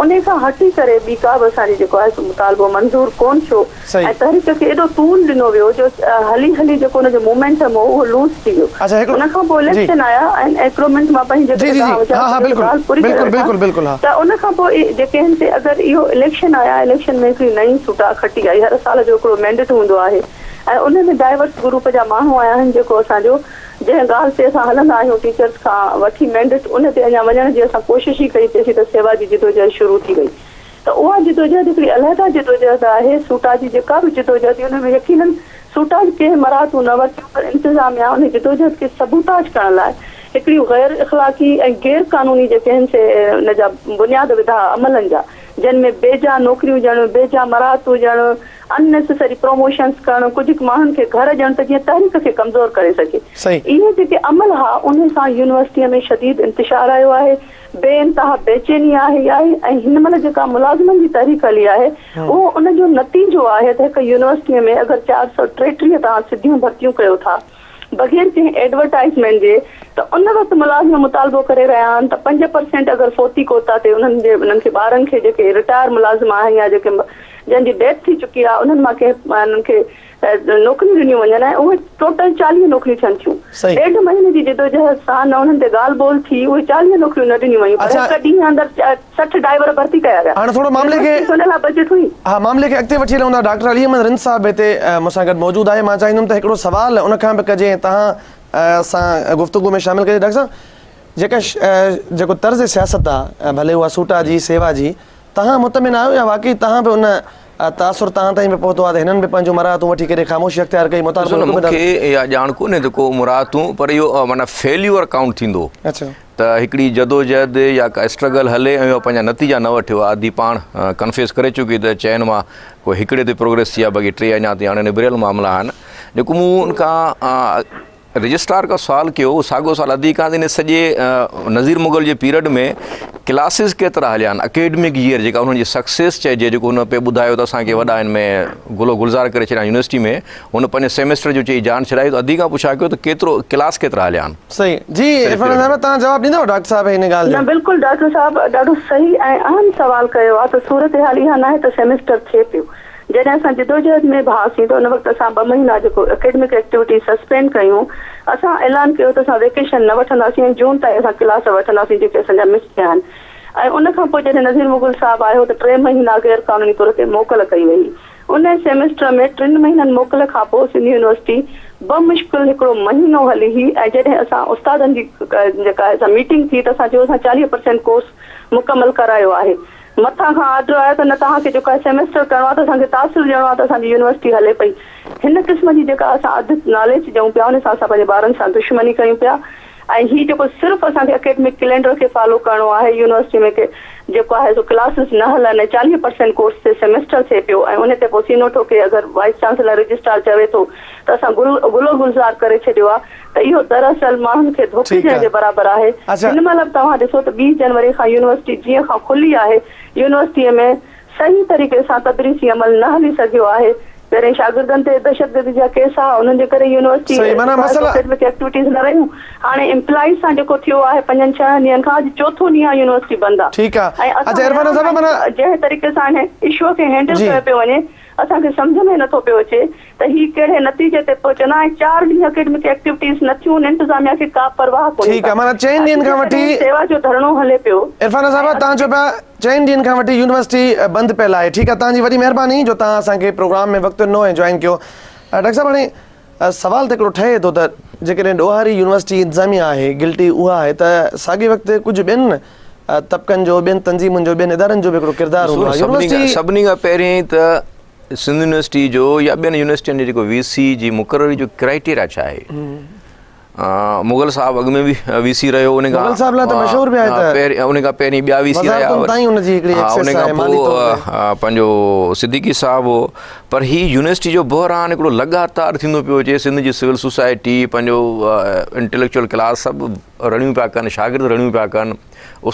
انهي کان هٽي ڪري ٻي ڪا به اسان جي جيڪو آهي سو مطالبو منظور ڪون ٿيو ۽ تحريڪ کي ايڏو طول ڏنو ويو جو هلي هلي جيڪو ان جو مومينٽم هو اهو لوز ٿي ويو ان کان پوء اليڪشن آيا ۽ هڪڙو منٽ مان پنهنجي جيڪڏهن توهان ويچار ڪريو ته ڳالهه پوري ڪري وٺان ته ان کان پوء جيڪي آهن سي اگر اهو اليڪشن آيا اليڪشن ۾ هڪڙي نئين سوٽا کٽي آئي هر سال جو هڪڙو مينڊيٽ هوندو آهي ۽ ان ۾ ڊائيورس گروپ جا ماڻهو آيا آهن جيڪو اسان جو جنهن ڳالهه تي اسان هلندا آهيون ٽيچرس کان وٺي مينڊيٽ ان تي اڃا وڃڻ جي اسان ڪوشش ئي ڪئي تيسين ته سيوا جي جدوجهد شروع ٿي وئي ته اها جدوجهد هڪڙي علحده جدوجهد آهي، سوٽا جي جيڪا به جدوجهد هئي ان ۾ يقينن سوٽا ڪنهن مراعتون نه ورتيون پر انتظاميا ان جدوجهد کي سبوتاج ڪرڻ لاء هڪڙيون غير اخلاقي ۽ غير قانوني جيڪي آهن سي ان جا بنياد وڌا عملن جا جن ۾ بيجا نوڪريون ڏيڻ، بيجا مراعتون ڏيڻ، ان نيسيسري پروموشنس ڪرڻ، ڪجهه ماڻهن کي گهر ڏيڻ ته جيئن تحريڪ کي ڪمزور ڪري سگهي. اهي جيڪي عمل ها انهي سان يونيورسٽيء ۾ شديد انتشار آيو آهي. بي انتها بيچيني آهي آهي ۽ هن مهل جيڪا ملازمن جي تحريڪ هلي آهي اهو ان جو نتيجو آهي ته هڪ يونيورسٽي ۾ اگر 433 توهان سڌيون ڀرتيون ڪيو ٿا بغير ڪنهن ايڊورٽائيزمينٽ جي ته ان وقت ملازم مطالبو ڪري رهيا آهن ته 5% اگر فوتي ڪوتا تي انهن جي انهن کي ٻارن کي جيڪي رٽائر ملازم آهن يا جيڪي جن جي ڊيٿ ٿي چڪي آهي انهن مان ڪنهن انهن کي نوڪريون ڏنيون وڃن ۽ اهي ٽوٽل 40 نوڪريون ٿين ٿيون. ڏيڍ مهيني جي جدوجهد سان نه انهن تي ڳالهه ٻولهه ٿي، اهي 40 نوڪريون نه ڏنيون ويون پر هڪ ڏينهن اندر 60 ڊائيور ڀرتي ڪيا ويا. هاڻي ٿورو معاملي کي يونيورسٽي ان لاء بجيٽ هئي. ها معاملي کي اڳتي وٺي هلون ٿا ڊاڪٽر علي احمد رند صاحب هتي مون سان گڏ موجود آهي مان چاهيندم ته هڪڙو سوال ان کان به ڪجي ۽ توهان سان گفتگو ۾ شامل ڪجي ڊاڪٽر صاحب جيڪا جيڪو طرز سياست آ ڀلي اها سوٽا جي سيوا جي توهان مطمئن آهيو يا واقعي توهان به ان تاثر توهان تائين به پهتو آهي ته هنن به پنهنجون مراعتون وٺي ڪري خاموشي اختيار ڪئي مطالبو ڏسو نه هڪ مون به کي اها ڄاڻ ڪونهي ته ڪو مراعتون پر اهو معنيٰ فيليور ڪائونٽ ٿيندو ته هڪڙي جدوجهد يا ڪا اسٽرگل هلي ۽ اها پنهنجا نتيجا نه وٺيو آهي ادي پاڻ ڪنفيس ڪري چڪي ته چئن مان ڪو هڪڙي تي پروگريس ٿي آهي باقي ٽي اڃا تائين اڻ نبريل معاملا آهن جيڪو مون ان کان رجسٽرار کان سوال ڪيو اهو ساڳيو سوال ادي کان ته ان سڄي نذير مغل جي پيريڊ ۾ ڪلاسز ڪيترا هليا آهن اڪيڊمڪ ييئر جيڪا انهن جي سڪسيس چئجي جيڪو هن پئي ٻڌايو ته اسان کي وڏا ان ۾ گل و گلزار ڪري ڇڏيا يونيورسٽي ۾ هن پنهنجي سيمسٽر جو چئي جان ڇڏائي ته ادي کان پڇا ڪيو ته ڪيترو ڪلاس ڪيترا هليا آهن صحيح جي عرفان صاحب توهان جواب ڏيندؤ ڊاڪٽر صاحب هن ڳالهه جو. نه بلڪل ڊاڪٽر صاحب ڏاڍو صحيح ۽ اهم سوال ڪيو آهي ته صورتحال اها ناهي ته سيمسٽر ٿئي پيو جڏهن اسان جدوجهد ۾ به هئاسين ته ان وقت اسان ٻه مهينا جيڪو اڪيڊمڪ ايڪٽيوٽيز سسپينڊ ڪيون، اسان اعلان ڪيو ته اسان ويڪيشن نه وٺنداسين ۽ جون تائين اسان ڪلاس وٺنداسين جيڪي اسان جا مس ٿيا آهن ۽ ان کان پوء جڏهن نذير مغل صاحب آيو ته ٽي مهينا غير قانوني طور تي موڪل ڪئي وئي. ان سيمسٽر ۾ ٽن مهينن موڪل کان پوء سنڌ يونيورسٽي بمشڪل هڪڙو مهينو هلي هئي ۽ جڏهن اسان استادن جي جيڪا ميٽنگ ٿي ته اسان چيو اسان 40 پرسينٽ ڪورس مڪمل ڪرايو آهي. مٿان کان آرڊر آيو ته نه توهان کي جيڪو آهي سيمسٽر ڪرڻو آهي ته اسان کي تاثر ڏيڻو آهي ته اسان جي يونيورسٽي هلي پئي. هن قسم جي جيڪا اسان اڌ ناليج ڏيون پيا ان سان اسان پنهنجي ٻارن سان دشمني ڪيون پيا ۽ هي جيڪو صرف اسان کي اڪيڊمڪ ڪلينڊر کي فالو ڪرڻو آهي يونيورسٽي ۾ ڪي جيڪو آهي سو ڪلاسز نه هلن ۽ 40 پرسينٽ ڪورس تي سيمسٽر ٿئي پيو ۽ ان تي پوء سينو ٺوڪي اگر وائيس چانسلر رجسٽرار چوي ٿو ته اسان گل گل و گلزار ڪري ڇڏيو آهي ته اهو دراصل ماڻهن کي ڌوڪي ٺيڪ ڏيڻ جي آ برابر آهي. اڇا. هن مهل به توهان ڏسو ته ٻي جنوري کان يونيورسٽي جيئن کان کلي آهي، يونيورسٽيء ۾ صحيح طريقي سان تدريسي عمل نه هلي سگهيو آهي. پهرين شاگردن تي دهشتگردي جا ڪيس ها، انهن جي ڪري يونيورسٽي صحيح معنيٰ مسئلا. اڪيڊمڪ ايڪٽيوٽيز نه رهيون. هاڻي ايمپلائيز سان جيڪو ٿيو آهي پنجن ڇهن ڏينهن کان اڄ چوٿون ڏينهن آهي يونيورسٽي بند آهي ٺيڪ آ ۽ اسان اڇا عرفان حيران صاحب آهيون معنيٰ. ته جنهن طريقي سان هن اشوء کي هينڊل جي. ڪيو پيو وڃي اسان کي سمجهه ۾ نٿو پيو اچي ته هي ڪهڙي نتيجي تي پهچندا ۽ چار ڏينهن اڪيڊمڪ ايڪٽيوٽيز نه ٿيون انتظاميا کي ڪا پرواهه ڪونهي ٺيڪ ڪا آ معنيٰ چئن ڏينهن کان وٺي جيڪڏهن سيوا جو ڌرڻو هلي پيو عرفانه ۽ صاحبه اسان تان چئو پيا چئن ڏينهن کان وٺي يونيورسٽي بند پيل آهي ٺيڪ آ تان جي وڏي مهرباني جو تان اسان کي پروگرام ۾ وقت ڏنو ۽ جوائن ڪيو ڊاڪٽر صاحب هاڻي سوال ته هڪڙو ٺهي ٿو ته جيڪڏهن ڏوهاري يونيورسٽي انتظاميا آهي گلٽي اها آهي ته ساڳي وقت ڪجهه ٻين طبقن جو ٻين تنظيمن جو ٻين ادارن جو به هڪڙو ڪردار هوندو آهي يونيورسٽي سڀني کان پهرين ته سنڌ يونيورسٽي جو يا ٻين يونيورسٽين جو جيڪو وي سي جي مقرري جو ڪرائيٽيريا ڇا آهي مغل صاحب اڳ ۾ به وي سي رهيو ان کان مغل صاحب لاء ته مشهور به آهي ته ان کان پهرين ٻيا وي سي رهيا وزارتن تائين ان جي هڪڙي ايڪسيس آهي مالي طور تي پنهنجو صديقي صاحب هو پر هي يونيورسٽي جو بحران هڪڙو لڳاتار ٿيندو پيو اچي سنڌ جي سول سوسائٽي پنهنجو انٽليڪچوئل ڪلاس سڀ رڙيون پيا ڪن شاگرد رڙيون پيا ڪن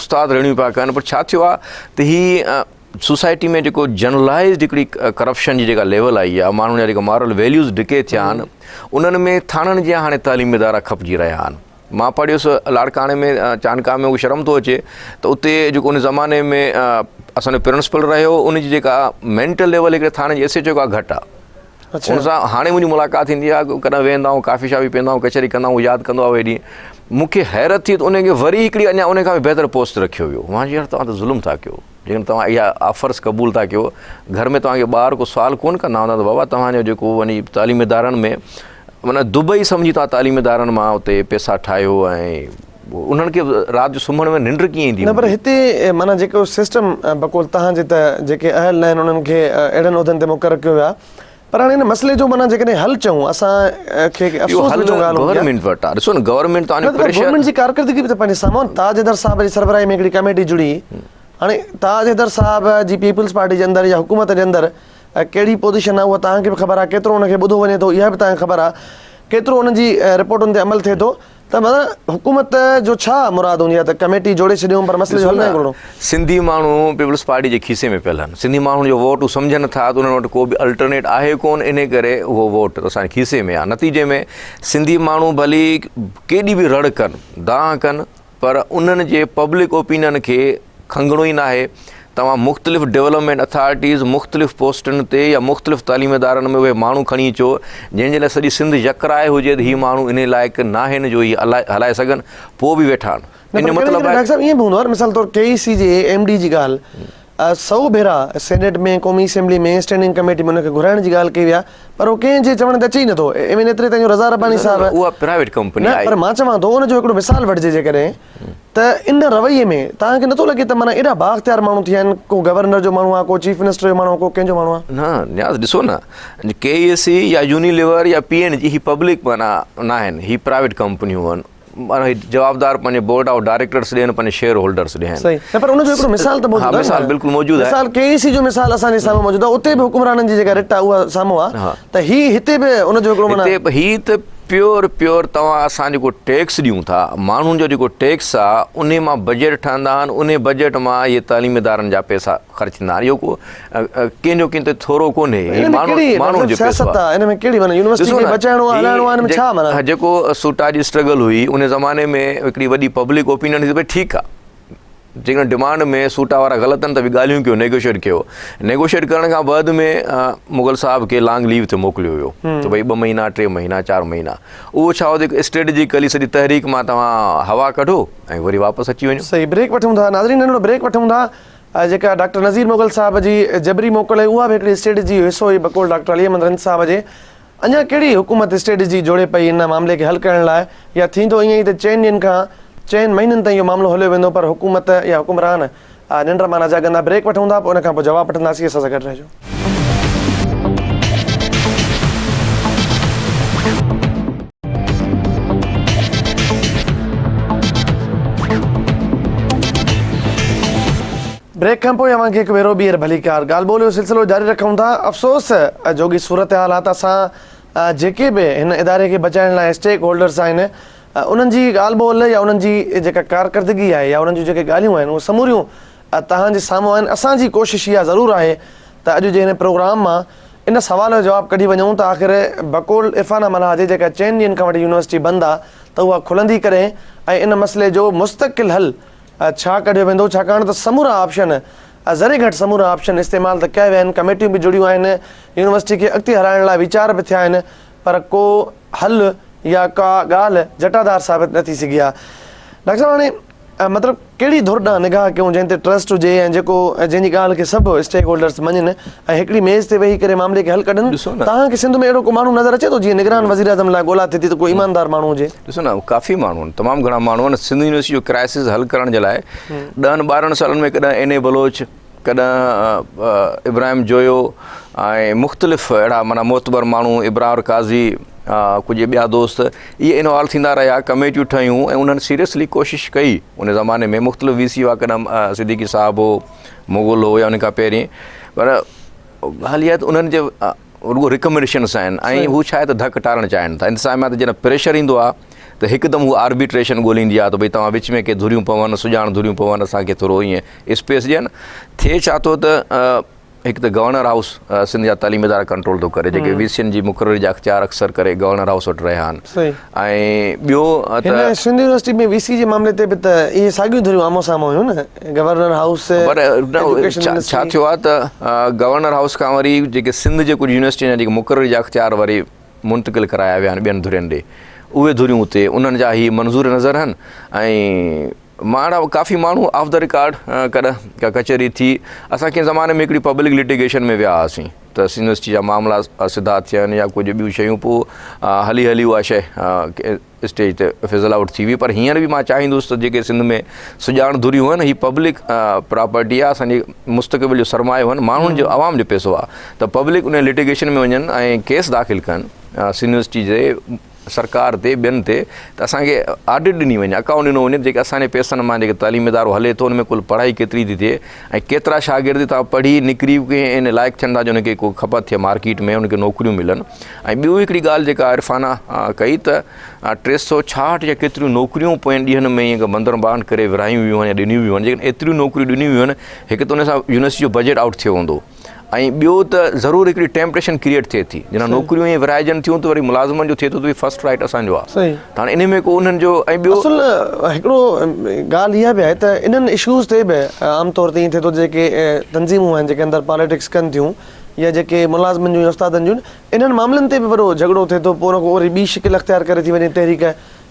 استاد رڙيون پيا ڪن پر ڇا ٿيو آهي ته هي سوسائٽي ۾ جيڪو جنرلائزڊ هڪڙي ڪرپشن جي جيڪا ليول آئي آهي ماڻهن جا جيڪا مارل ويليوز ڊڪي ٿيا آهن انهن ۾ ٿاڻن جيان هاڻي تعليمي ادارا کپجي رهيا آهن مان پڙهيس لاڙڪاڻي ۾ چانڊڪا ۾ شرم ٿو اچي ته اتي جيڪو ان زماني ۾ اسان جو پرنسپل رهيو ان جي جيڪا مينٽل ليول هڪڙي ٿاڻي جي ايس ايچ او کان گهٽ آهي ان سان هاڻي منهنجي ملاقات ٿيندي آهي ڪڏهن ويهندا آهيون ڪافي شافي پيئندا آهيون ڪچهري ڪندا آهيون ياد ڪندو آهي اهي ڏينهن مون کي حيرت ٿي ته ان کي وري هڪڙي اڃا ان کان به بهتر پوسٽ رکيو ويو مان چيو يار توهان ته ظلم ٿا ڪيو جيڪڏهن توهان اها آفرس قبول ٿا ڪيو گهر ۾ توهان کي ٻار ڪو سوال ڪونه ڪندا هوندا ته بابا توهان جو جيڪو وڃي تعليمي ادارن ۾ معنيٰ دبئي سمجهي توهان تعليمي ادارن مان اتي پيسا ٺاهيو ۽ انهن کي رات جو سمهڻ ۾ ننڊ ڪيئن ايندي نه پر هتي معنيٰ جيڪو سسٽم بقول توهان جي ته جيڪي اهل نه آهن انهن کي اهڙن عهدن تي مقرر ڪيو ويو آهي پر هاڻي هن مسئلي جو معنيٰ جيڪڏهن حل چئون اسان کي افسوس وچون ڳالهه هوندي آهي. گورنمينٽ وٽ آهي ڏسو نه گورنمينٽ توهان جو پريشر گورنمينٽ جي ڪارڪردگي به ته پنهنجي سامهون تاج حيدر صاحب جي سربراهي ۾ هڪڙي ڪميٽي جڙي هاڻي تاج حيدر صاحب جي پيپلز پارٽي جي اندر يا حڪومت جي اندر ڪهڙي پوزيشن آهي اها توهان کي به خبر آهي ڪيترو ان کي ٻڌو وڃي ٿو اها به توهان کي خبر آهي ڪيترو ان جي رپورٽن تي عمل ٿئي ٿو ته معنيٰ حڪومت جو ڇا مراد هوندي آهي ته ڪميٽي جوڙي ڇڏيون پر مسئلي جو حل ناهي ڳولڻو. سنڌي ماڻهو پيپلز پارٽي جي کيسي ۾ پيل آهن. سنڌي ماڻهن جو ووٽ هو سمجهن ٿا ته انهن وٽ ڪو به الٽرنيٽ آهي ڪونه انهي ڪري اهو ووٽ اسان جي کيسي ۾ آهي. نتيجي ۾ سنڌي ماڻهو ڀلي ڪيڏي به رڙ ڪن، دانهن ڪن پر انهن جي پبلڪ اوپينن کي کنگهڻو ئي ناهي. توهان مختلف ڊولپمينٽ اٿارٽيز، مختلف پوسٽن تي يا مختلف تعليمي ادارن ۾ اهي ماڻهو کڻي اچو جنهن جي لاء سڄي سنڌ يڪراء هجي ته هي ماڻهو انهي لائق ناهن جو هي هلائي سگهن پوء به ويٺا آهن. نه ان پر جو ڪڏهن مطلب ڪڏهن آهي ڊاڪٽر صاحب ائين به هوندو آهي نه مثال طور ڪي اي سي جي ايم ڊي جي ڳالهه سئو ڀيرا سينيٽ ۾ قومي اسيمبلي ۾ اسٽينڊنگ ڪميٽي ۾ ان کي گهرائڻ جي ڳالهه ڪئي وئي آهي پر هو ڪنهن جي چوڻ تي اچي ئي نٿو ايون ايتري تائين جو رضا رباني صاحب اها پرائيويٽ ڪمپني نه پر مان چوان ٿو ان جو هڪڙو مثال وٺجي جيڪڏهن ته ان رويي ۾ توهان کي نٿو لڳي ته معنيٰ ايڏا بااختيار ماڻهو ٿي ويا آهن ڪو گورنر جو ماڻهو آهي ڪو چيف منسٽر جو ماڻهو آهي ڪو ڪنهن جو ماڻهو آهي. نه نياز ڏسو نه ڪي اي سي يا يونيليور يا پي اين جي هي پبلڪ معنيٰ ناهن هي پرائيويٽ ڪمپنيون آهن معنيٰ هي جوابدار پنهنجي بورڊ آف ڊائريڪٽرس ڏي آهن پنهنجي شيئر هولڊرس ڏي آهن. صحيح نه پر ان جو هڪڙو مثال ته موجود آهي نه مثال بلڪل موجود آهي مثال ڪي اي سي جو مثال اسان جي سامهون موجود آهي اتي به حڪمرانن جي جيڪا رٽ آهي اها سامهون آهي ته هي هتي به ان جو هڪڙو معنيٰ هتي هي ته پيور پيور توهان اسان جيڪو ٽيڪس ڏيون ٿا ماڻهن جو جيڪو ٽيڪس آهي انهي مان بجيٽ ٺهندا آهن انهي بجيٽ مان اهي تعليمي ادارن جا پئسا خرچ ٿيندا آهن اهو ڪو ڪنهن جو ڪنهن تي ٿورو ڪونهي هي ماڻهو ماڻهن جو پئسو آهي ان ۾ ڪهڙي معنيٰ يونيورسٽي کي بچائڻو آهي هلائڻو آهي ان ۾ ڇا معنيٰ جيڪو سوٽا جي اسٽرگل هئي ان زماني ۾ هڪڙي وڏي پبلڪ اوپينين هئي ته ڀئي ٺيڪ آهي جيڪڏهن ڊمانڊ ۾ سوٽا وارا غلط آهن ته به ڳالهيون ڪيو نيگوشيٽ ڪيو نيگوشيٽ ڪرڻ کان بعد ۾ مغل صاحب کي لانگ ليو تي موڪليو ويو ته ڀئي ٻه مهينا ٽي مهينا چار مهينا اهو ڇا هو ته اسٽريٽجيڪلي سڄي تحريڪ مان توهان هوا ڪڍو ۽ وري واپس اچي وڃو. صحيح بريڪ وٺون ٿا ناظرين ننڍڙو بريڪ وٺون ٿا جيڪا ڊاڪٽر نذير مغل صاحب جي جبري موڪل هئي اها به هڪڙي اسٽريٽجي جو حصو هئي بقول ڊاڪٽر علي احمد رند صاحب جي اڃا ڪهڙي حڪومت اسٽريٽجي جوڙي پئي ان معاملي کي حل ڪرڻ لاء يا ٿيندو ائين ئي ته چئن ڏينهن کان چئن مهينن تائين اهو معاملو هليو ويندو پر حڪومت يا حڪمران ننڊ مان نه جاڳندا بريڪ وٺون ٿا پوء ان کان پوء جواب وٺنداسين اسان سان گڏ رهجو. بريڪ کان پوء اوهان کي هڪ ڀيرو ٻيهر ڀليڪار ڳالهه ٻولهه جو سلسلو جاري رکون ٿا افسوس جوڳي صورتحال آ ته اسان جيڪي به هن اداري کي بچائڻ لاء اسٽيڪ هولڊرس آهن انهن جي ڳالهه ٻولهه يا انهن جي جيڪا ڪارڪردگي آهي يا انهن جون جيڪي ڳالهيون آهن اهي سموريون توهان جي سامهون آهن اسان جي ڪوشش اها ضرور آهي ته اڄ جي هن پروگرام مان ان سوال جو جواب ڪڍي وڃون ته آخر بقول عرفانه ملاح جي جيڪا چئن ڏينهن کان وٺي يونيورسٽي بند آ ته اها کلندي ڪڏهن ۽ ان مسئلي جو مستقل حل ڇا ڪڍيو ويندو ڇاڪاڻ ته سمورا آپشن ذري گهٽ سمورا آپشن استعمال ته ڪيا ويا آهن ڪميٽيون به جڙيون آهن يونيورسٽي کي اڳتي هلائڻ لاء ويچار به ٿيا آهن پر ڪو حل يا ڪا ڳالهه جٽادار ثابت نه ٿي سگهي آهي ڊاڪٽر صاحب هاڻي مطلب ڪهڙي ڌر ڏانهن نگاهه ڪيون جنهن تي ٽرسٽ هجي ۽ جيڪو جنهن جي ڳالهه کي سڀ اسٽيڪ هولڊرس مڃين ۽ هڪڙي ميز تي ويهي ڪري معاملي کي حل ڪڍن توهان کي سنڌ ۾ اهڙو ڪو ماڻهو نظر اچي ٿو جيئن نگران وزيراعظم لاء ڳولا ٿئي ٿي ته ڪو ايماندار ماڻهو هجي. ڏسو نه ڪافي ماڻهو آهن تمام گهڻا ماڻهو آهن سنڌ يونيورسٽي جو ڪرائسس حل ڪرڻ جي لاء ڏهن ٻارهن سالن ۾ ڪڏهن اين اي بلوچ ڪڏهن ابراهيم جويو ۽ مختلف اهڙا معنيٰ معتبر ماڻهو ابرار قاضي ڪجهه ٻيا دوست اهي انوالو ٿيندا رهيا ڪميٽيون ٺهيون ۽ انهن سيريسلي ڪوشش ڪئي ان زماني ۾ مختلف وي سي هئا ڪڏهن صديقي صاحب هو مغل هو يا ان کان پهرين پر ڳالهه اها ته انهن جي رڳو ريڪمينڊيشنس آهن ۽ هو ڇا آهي ته ڌڪ ٽارڻ چاهين ٿا انتظاميا تي جڏهن پريشر ايندو آهي ته هڪدم هو آربيٽريشن ڳوليندي آهي ته ڀئي توهان وچ ۾ ڪي ڌريون پون سڄاڻ ڌريون پون اسان کي ٿورو ائين اسپيس ڏين ٿئي ڇا ٿو ته هڪ ته گورنر هائوس سنڌ جا تعليمي ادارا ڪنٽرول ٿو ڪري جيڪي وي سين جي مقرري جا اختيار اڪثر ڪري گورنر هائوس وٽ رهيا آهن ۽ ٻيو ته هن سنڌ يونيورسٽي ۾ وي سي جي معاملي تي به ته اهي ساڳيون ڌريون آمهون سامهون هيون نه گورنر هائوس پر ڇا ٿيو آهي ته گورنر هائوس کان وري جيڪي سنڌ جي ڪجهه يونيورسٽين جا جيڪي مقرري جا اختيار وري منتقل ڪرايا ويا آهن ٻين ڌرين ڏي اهي ڌريون اتي انهن جا هي منظور نظر آهن ۽ مان اهڙا ڪافي ماڻهو آف the record ڪڏهن ڪا ڪچهري ٿي اسان ڪنهن زماني ۾ هڪڙي پبلڪ لٽيگيشن ۾ ويا هئاسين ته يونيورسٽي جا معاملا سڌا ٿين يا ڪجهه ٻيون شيون پوء هلي هلي اها شيء اسٽيج تي فزل آئوٽ ٿي وئي پر هينئر به مان چاهيندس ته جيڪي سنڌ ۾ سڄاڻ ڌريون آهن هي پبلڪ پراپرٽي آهي اسان جي مستقبل جو سرمايو آهن ماڻهن جو عوام جو پئسو آهي ته پبلڪ ان لٽيگيشن ۾ وڃن ۽ ڪيس داخل ڪن سنڌ يونيورسٽي جي سرڪار تي ٻين تي ته اسان کي آڊٽ ڏني وڃي اڪائونٽ ڏنو وڃي جيڪي اسان جي پئسن مان جيڪي تعليمي ادارو هلي ٿو ان ۾ ڪل پڙهائي ڪيتري ٿي ٿئي ۽ ڪيترا شاگرد هتان پڙهي نڪري ڪنهن ان لائق ٿين ٿا جو ان کي ڪو کپت ٿئي مارڪيٽ ۾ ان کي نوڪريون ملن ۽ ٻيو هڪڙي ڳالهه جيڪا عرفانه ڪئي ته 366 يا ڪيتريون نوڪريون پوئين ڏينهن ۾ ائين بندر بانڊ ڪري ورهايون ويون آهن يا ڏنيون ويون آهن جيڪڏهن ايتريون نوڪريون ڏنيون ويون آهن هڪ ته ان سان يونيورسٽي جو بجيٽ آئوٽ ٿيو هوندو ۽ ٻيو ته ضرور هڪڙي ٽيمپٽيشن ڪريئيٽ ٿئي ٿي جڏهن نوڪريون ائين ورهائجن ٿيون ته وري ملازمن جو ٿئي ٿو ته فرسٽ رائيٽ اسان جو آهي ته هاڻي انهي ۾ ڪو انهن جو ۽ ٻيو اصل هڪڙو ڳالهه اها به آهي ته انهن اشوز تي به عام طور تي ائين ٿئي ٿو جيڪي تنظيمون آهن جيڪي اندر پاليٽڪس ڪن ٿيون يا جيڪي ملازمن جون يا استادن جون انهن معاملن تي به وڏو جهڳڙو ٿئي ٿو پوء ان کان وري ٻي شڪل اختيار ڪري ٿي وڃي تحريڪ.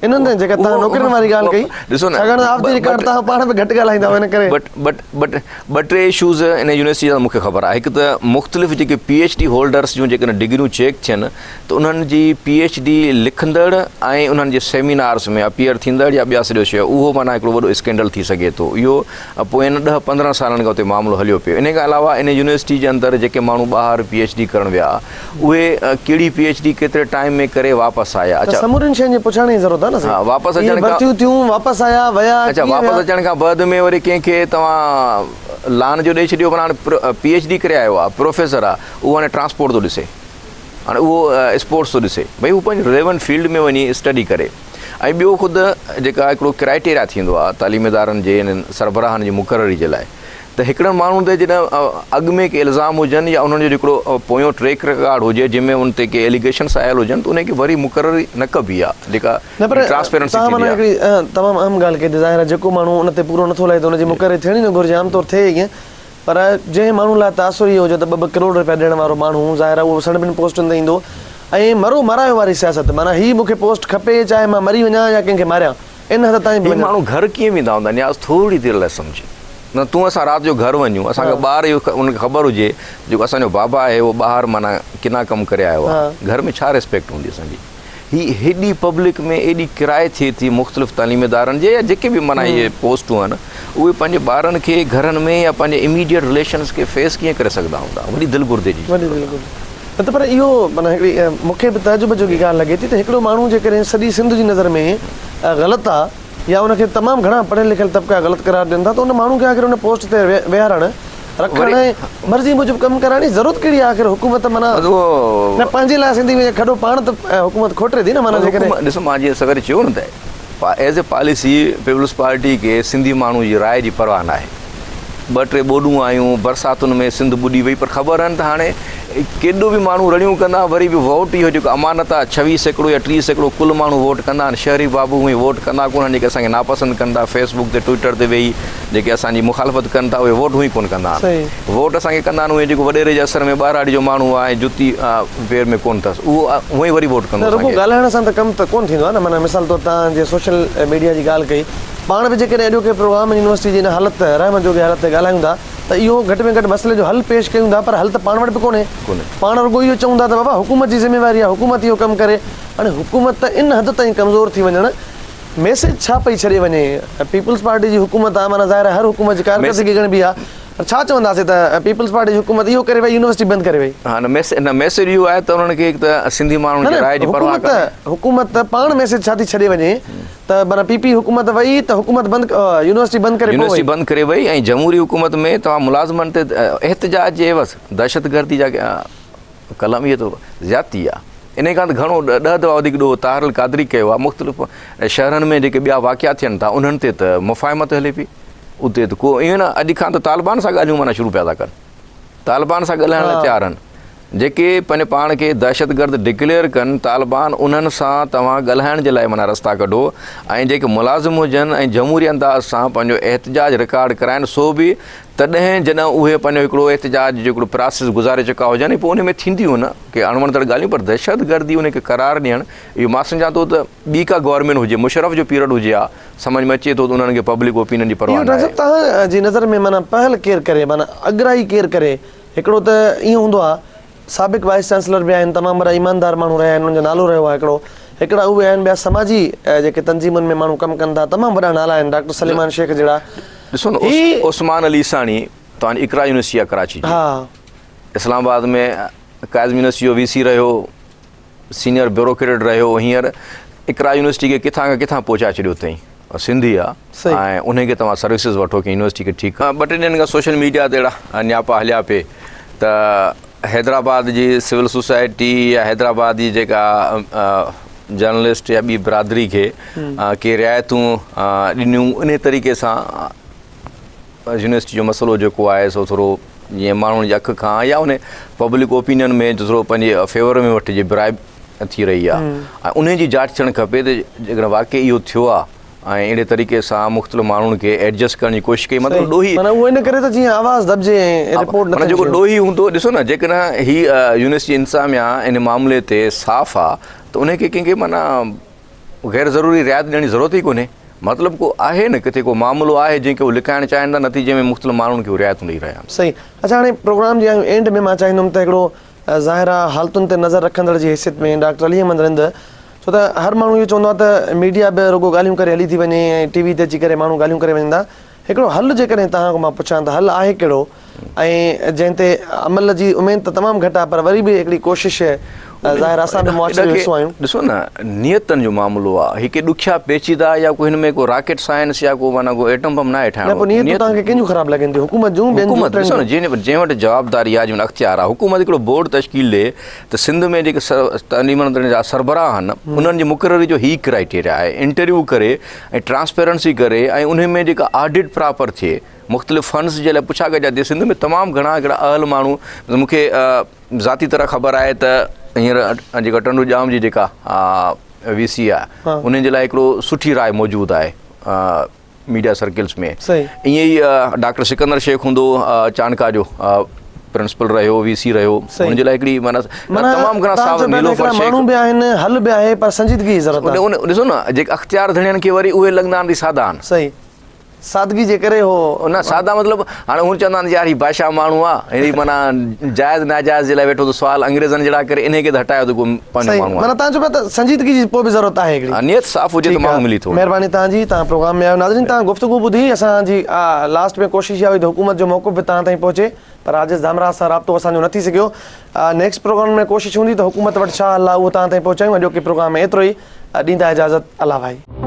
انهن تي جيڪا توهان نوڪرين واري ڳالهه ڪئي ڏسو نه ڇاڪاڻ ته آف the record توهان پاڻ به گهٽ ڳالهائيندا آهيو ان ڪري. بٽ ٻه ٽي اشوز ان يونيورسٽي جا مون کي خبر آهي هڪ ته مختلف جيڪي پي ايڇ ڊي هولڊرس جون جيڪڏهن ڊگريون چيڪ ٿين ته انهن جي پي ايڇ ڊي لکندڙ ۽ انهن جي سيمينارس ۾ اپيئر ٿيندڙ يا ٻيا سڄو شيء اهو معنيٰ هڪڙو وڏو اسڪينڊل ٿي سگهي ٿو اهو پوين ڏهه 15 سالن کان اتي معاملو هليو پيو ان کان علاوه ان يونيورسٽي جي اندر جيڪي ماڻهو ٻاهر پي ايڇ ڊي ڪرڻ ويا اهي ڪهڙي پي ايڇ ڊي ڪيتري ٽائيم ۾ ڪري واپس آيا اڇا سمورين شين جي پڇاڻي جي ضرورت آهي نه سائين ها واپس اچڻ کان ڀرتيون ٿيون واپس آيا ويا اڇا واپس اچڻ کان بعد ۾ وري ڪنهن کي توهان لان جو ڏئي ڇڏيو پر هاڻي پي ايڇ ڊي ڪري آيو آهي پروفيسر آهي اهو هاڻي ٽرانسپورٽ ٿو ڏسي هاڻي اهو اسپورٽس ٿو ڏسي ڀئي هو پنهنجي رليونٽ فيلڊ ۾ وڃي اسٽڊي ڪري ۽ ٻيو خود جيڪا هڪڙو ڪرائيٽيريا ٿيندو آهي تعليمي ادارن جي انهن سربراهن جي مقرري جي لاء ته هڪڙن ماڻهن تي جڏهن اڳ ۾ ڪي الزام هجن يا انهن جو جيڪڙو پويون ٽريڪ رڪارڊ هجي جنهن ۾ ان تي ڪي ايليگيشنس آيل هجن ته انهن کي وري مقرر نه ڪبي آهي جيڪا نه پر ٽرانسپيرنسي توهان ٿيندي معنيٰ آهي. هڪڙي تمام اهم ڳالهه ڪئي ته ظاهر آهي جيڪو ماڻهو ان تي پورو نٿو لهي ته ان جي مقرري ٿيڻ ئي نه گهرجي عام طور ٿئي ائين پر جنهن ماڻهو لاء تاثر اهو هجي ته ٻه ٻه ڪروڙ رپيا ڏيڻ وارو ماڻهو ظاهر آهي اهو سڻڀين پوسٽن تي ايندو ۽ مرو مارايو واري سياست معنيٰ هي مون کي پوسٽ کپي چاهي مان مري وڃان يا ڪنهن کي ماريان ان حد تائين به هي وڃن. ماڻهو گهر ڪيئن ويندا هوندا نياز ٿوري دير لاء سمجهه نه تون اسان رات جو گهر وڃون اسان کي ٻار اهو ان کي خبر هجي جيڪو اسان جو بابا آهي اهو ٻاهر معنيٰ ڪنا ڪم ڪري آيو آهي گهر ۾ ڇا ريسپيڪٽ هوندي اسان جي هي هيڏي پبلڪ ۾ ايڏي ڪرائي ٿئي ٿي مختلف تعليمي ادارن جي يا جيڪي به معنيٰ اهي پوسٽون آهن اهي پنهنجي ٻارن کي گهرن ۾ يا پنهنجي اميڊيٽ رليشنس کي فيس ڪيئن ڪري سگهندا هوندا وڏي دل گردي جي وڏي دل گردي نه ته پر اهو معنيٰ هڪڙي مون کي به تعجب جوڳي ڳالهه لڳي ٿي ته هڪڙو ماڻهو جيڪڏهن سڄي سنڌ جي نظر ۾ غلط آ يا ان کي تمام گهڻا پڙهيل لکيل طبقا غلط قرار ڏين ٿا ته ان ماڻهو کي آخر ان پوسٽ تي ويهارڻ، رکڻ ۽ مرضي موجب ڪم ڪرائڻ جي ضرورت ڪهڙي آ آخر حڪومت معنيٰ نه پنهنجي لاء سنڌي ۾ کڏو پاڻ ته حڪومت کوٽري ٿي نه معنيٰ جيڪڏهن. ڏسو مان جيئن سوير چيو نه ته as a policy peoples party کي سنڌي ماڻهو جي راء جي پرواهه ناهي. ٻه ٽي ٻوڏون آيون، برساتن ۾ سنڌ ٻڏي وئي پر خبر آهن ته هاڻي ڪيڏو به ماڻهو رڙيون ڪندا وري به ووٽ اهو جيڪو امانت آهي 26% يا 30% ڪل ماڻهو ووٽ ڪندا آهن شهري بابو هونئن ووٽ ڪندا ڪونهن جيڪي اسان کي ناپسند ڪن ٿا فيس بڪ تي ٽوئٽر تي ويهي جيڪي اسان جي مخالفت ڪن ٿا اهي ووٽ هونئن ڪونه ڪندا آهن ووٽ اسان کي ڪندا آهن اهي جيڪو وڏيري جي اثر ۾ ٻهراڙي جو ماڻهو آهي ۽ جتي پير ۾ ڪونه اٿس اهو هونئن وري ووٽ ڪندو نه رڳو ڳالهائڻ سان ته ڪم ته ڪونه ٿيندو آهي نه معنيٰ مثال طور توهان جيئن سوشل ميڊيا جي ڳالهه ڪئي پاڻ به جيڪڏهن اڄوڪي پروگرام ۾ يونيورسٽي جي ان حالت رحم جوڳي حالت تي ڳالهايون ٿا ته اهو گهٽ ۾ گهٽ مسئلي جو حل پيش ڪيون ٿا پر حل ته پاڻ وٽ به ڪونهي. پاڻ رڳو اهو چئون ٿا ته بابا حڪومت جي ذميواري آهي حڪومت اهو ڪم ڪري. هاڻي حڪومت ته ان حد تائين ڪمزور ٿي وڃڻ ميسيج ڇا پئي ڇڏي وڃي پيپلز پارٽي جي حڪومت آهي معنيٰ ظاهر آهي هر حڪومت جي ڪارڪردگي ڳڻبي آهي پر ڇا چونداسين ته پيپلز پارٽي جي حڪومت اهو ڪري وئي يونيورسٽي بند ڪري وئي. ها نه ميسيج اهو آهي ته انهن کي هڪ ته سنڌي ماڻهن جي راء جي پرواهه ڪانهي. حڪومت پاڻ ميسيج ڇا ٿي ڇڏي وڃي ته معنيٰ پي پي حڪومت وئي ته حڪومت بند يونيورسٽي بند ڪري پوء وئي. يونيورسٽي بند ڪري وئي ۽ جمهوري حڪومت ۾ توهان ملازمن تي احتجاج جي عيوض دهشتگردي جا قلم اهي ته زيادتي آ انهي کان ته گهڻو ڏهه دفعا وڌيڪ ڏوهه طاهر القادري ڪيو آ مختلف شهرن ۾ جيڪي ٻيا واقعا ٿين ٿا انهن تي ته مفاهمت هلي پئي اتي ته ڪو ائين نه اڄ کان ته طالبان سان ڳالهيون معنيٰ شروع پيا ٿا ڪن طالبان سان ڳالهائڻ لاء تيار آهن جيڪي پنهنجي پاڻ کي دهشتگرد ڊڪليئر ڪن طالبان انهن سان توهان ڳالهائڻ جي لاء معنيٰ رستا ڪڍو ۽ جيڪي ملازم هجن ۽ جمهوري انداز سان پنهنجو احتجاج رڪارڊ ڪرائن سو به تڏهن جڏهن اهي پنهنجو هڪڙو احتجاج جو هڪڙو پراسيس گذاري چڪا هجن ۽ پوء ان ۾ ٿينديون نه ڪي اڻوڻندڙ ڳالهيون پر دهشتگردي ان کي قرار ڏيڻ اهو مان سمجهان ٿو ته ٻي ڪا گورنمينٽ هجي مشرف جو پيرڊ هجي ها سمجهه ۾ اچي ٿو ته انهن کي پبلڪ اوپينين جي پرواهه اهو ڊاڪٽر ناهي. صاحب توهان جي نظر ۾ معنيٰ پهل ڪير ڪري معنيٰ اڳرائي ڪير ڪري هڪڙو ته ائين هوندو آهي سابق وائيس چانسلر به آهن تمام وڏا ايماندار ماڻهو رهيا آهن انهن جو نالو رهيو آهي هڪڙو هڪڙا اهي آهن ٻيا سماجي جيڪي تنظيمن ۾ ماڻهو ڪم ڪن ٿا تمام وڏا نالا آهن ڊاڪٽر سليمان شيخ جهڙا ڏسو نه عثمان علي عيساڻي توهان جي اقرا يونيورسٽي آهي ڪراچي جي اسلام آباد ۾ قائد يونيورسٽي جو وي سي رهيو سينئر بيوروڪريٽ رهيو هينئر اقرا يونيورسٽي کي ڪٿان کان ڪٿان پهچائي ڇڏيو اٿئي سنڌي آ ۽ انهي کي توهان سروسز وٺو ڪنهن يونيورسٽي کي ٺيڪ ٻه ٽي ڏينهن کان سوشل ميڊيا تي اهڙا نياپا هليا پئي ته حيدرآباد جي سول سوسائٽي يا حيدرآباد جي جيڪا جرنلسٽ يا ٻي برادري کي ڪي رعايتون ڏنيون انهي طريقي سان يونيورسٽي جو مسئلو جيڪو آهي سو ٿورو جيئن ماڻهن جي اک کان يا ان پبلڪ اوپينين ۾ ٿورو پنهنجي فيور ۾ وٺجي برائب ٿي رهي آهي ۽ انهي جي جاچ ٿيڻ کپي ته جيڪڏهن واقعي اهو ٿيو آهي ۽ اهڙي طريقي سان مختلف ماڻهن کي ايڊجسٽ ڪرڻ جي ڪوشش ڪئي مطلب ڏوهي معنيٰ اهو ان ڪري ته جيئن آواز دٻجي ۽ رپورٽ نه معنيٰ جيڪو ڏوهي هوندو ڏسو نه جيڪڏهن هي يونيورسٽي انتظاميا ان معاملي تي صاف آهي ته انهي کي ڪنهن کي معنيٰ غير ضروري رعايت ڏيڻ جي ضرورت ئي ڪونهي. مطلب ڪو آهي نه ڪٿي ڪو معاملو آهي جنهن کي هو لڪائڻ چاهين ٿا نتيجي ۾ مختلف ماڻهن کي هو رعايتون ڏئي رهيا آهن. صحيح اڇا هاڻي پروگرام جي آهيون اينڊ ۾ مان چاهيندم ته هڪڙو ظاهر آ حالتن تي نظر رکندڙ جي حيثيت ۾ ڊاڪٽر علي احمد رند ڇو ته هر ماڻهو اهو چوندو آ ته ميڊيا به رڳو ڳالهيون ڪري هلي ٿي وڃي ۽ ٽي وي تي اچي ڪري ماڻهو ڳالهيون ڪري وڃن ٿا هڪڙو حل جيڪڏهن توهان کان مان پڇان ته حل آهي ڪهڙو ۽ جنهن تي عمل جي اميد ته تمام گهٽ آهي پر وري به هڪڙي ڪوشش ظاهر اسان به معاشري جو حصو آهيون. ڏسو نه نيتن جو معاملو آهي هي ڪي ڏکيا پيچيدا يا ڪو هن ۾ ڪو راڪيٽ سائنس يا ڪو معنيٰ ڪو ايٽم بم ناهي ٺاهڻو. نه پوء نيتون توهان کي ڪنهن جون خراب لڳن ٿيون حڪومت جون ٻين جون حڪومت ڏسو نه جنهن وٽ جوابداري آهي جنهن وٽ اختيار آهي حڪومت هڪڙو بورڊ تشڪيل ڏي ته سنڌ ۾ جيڪي تعليم جا سربراهه آهن انهن جي مقرري جو هي ڪرائيٽيريا آهي انٽرويو ڪري ۽ ٽرانسپيرنسي ڪري ۽ انهي ۾ جيڪا آڊٽ پراپر ٿئي مختلف فنڊز جي لاء پڇا ڳاڇا ٿئي سنڌ ۾ تمام گهڻا هڪڙا اهل ماڻهو مون کي ذاتي طرح خبر آهي ته هينئر جيڪا ٽنڊو ڄام جي جيڪا وي سي آهي انهن جي لاء هڪڙو سٺي راء موجود آهي ميڊيا سرڪلز ۾ ائين ئي ڊاڪٽر سڪندر شيخ هوندو چانڊڪا جو پرنسپل رهيو وي سي رهيو ان جي لاء هڪڙي معنيٰ تمام گهڻا صاحب نيلوفر شيخ ماڻهو به آهن حل به آهي پر سنجيدگي جي ضرورت آهي ڏسو نه جيڪي اختيار ڌڻين کي وري اهي لڳندا آهن سادا آهن صحيح سادگي جي ڪري هو. نه سادا مطلب هاڻي هو چوندا آهن يار هي بادشاهه ماڻهو آ هي معنيٰ جائز ناجائز جي لاء ويٺو ٿو سوال انگريزن جهڙا ڪري انهي کي ته هٽايو ته ڪو پنهنجو ماڻهو آ. معنيٰ توهان چئو پيا ته سنجيدگي جي پوء به ضرورت آهي هڪڙي. ها نيت صاف هجي ته ماڻهو ملي ٿو وڃي. مهرباني توهان جي توهان پروگرام ۾ آيو ناظرين توهان گفتگو ٻڌي اسان جي لاسٽ ۾ ڪوشش اها هئي ته حڪومت جو موقف به توهان تائين پهچي پر عاجز ڌامراهه سان رابطو اسان جو نه ٿي سگهيو نيڪسٽ پروگرام ۾ ڪوشش هوندي ته حڪومت وٽ ڇا حل آهي اهو توهان تائين پهچايون اڄوڪي پروگرام ۾ ايترو ئي ڏيندا اجازت الله ڀائي.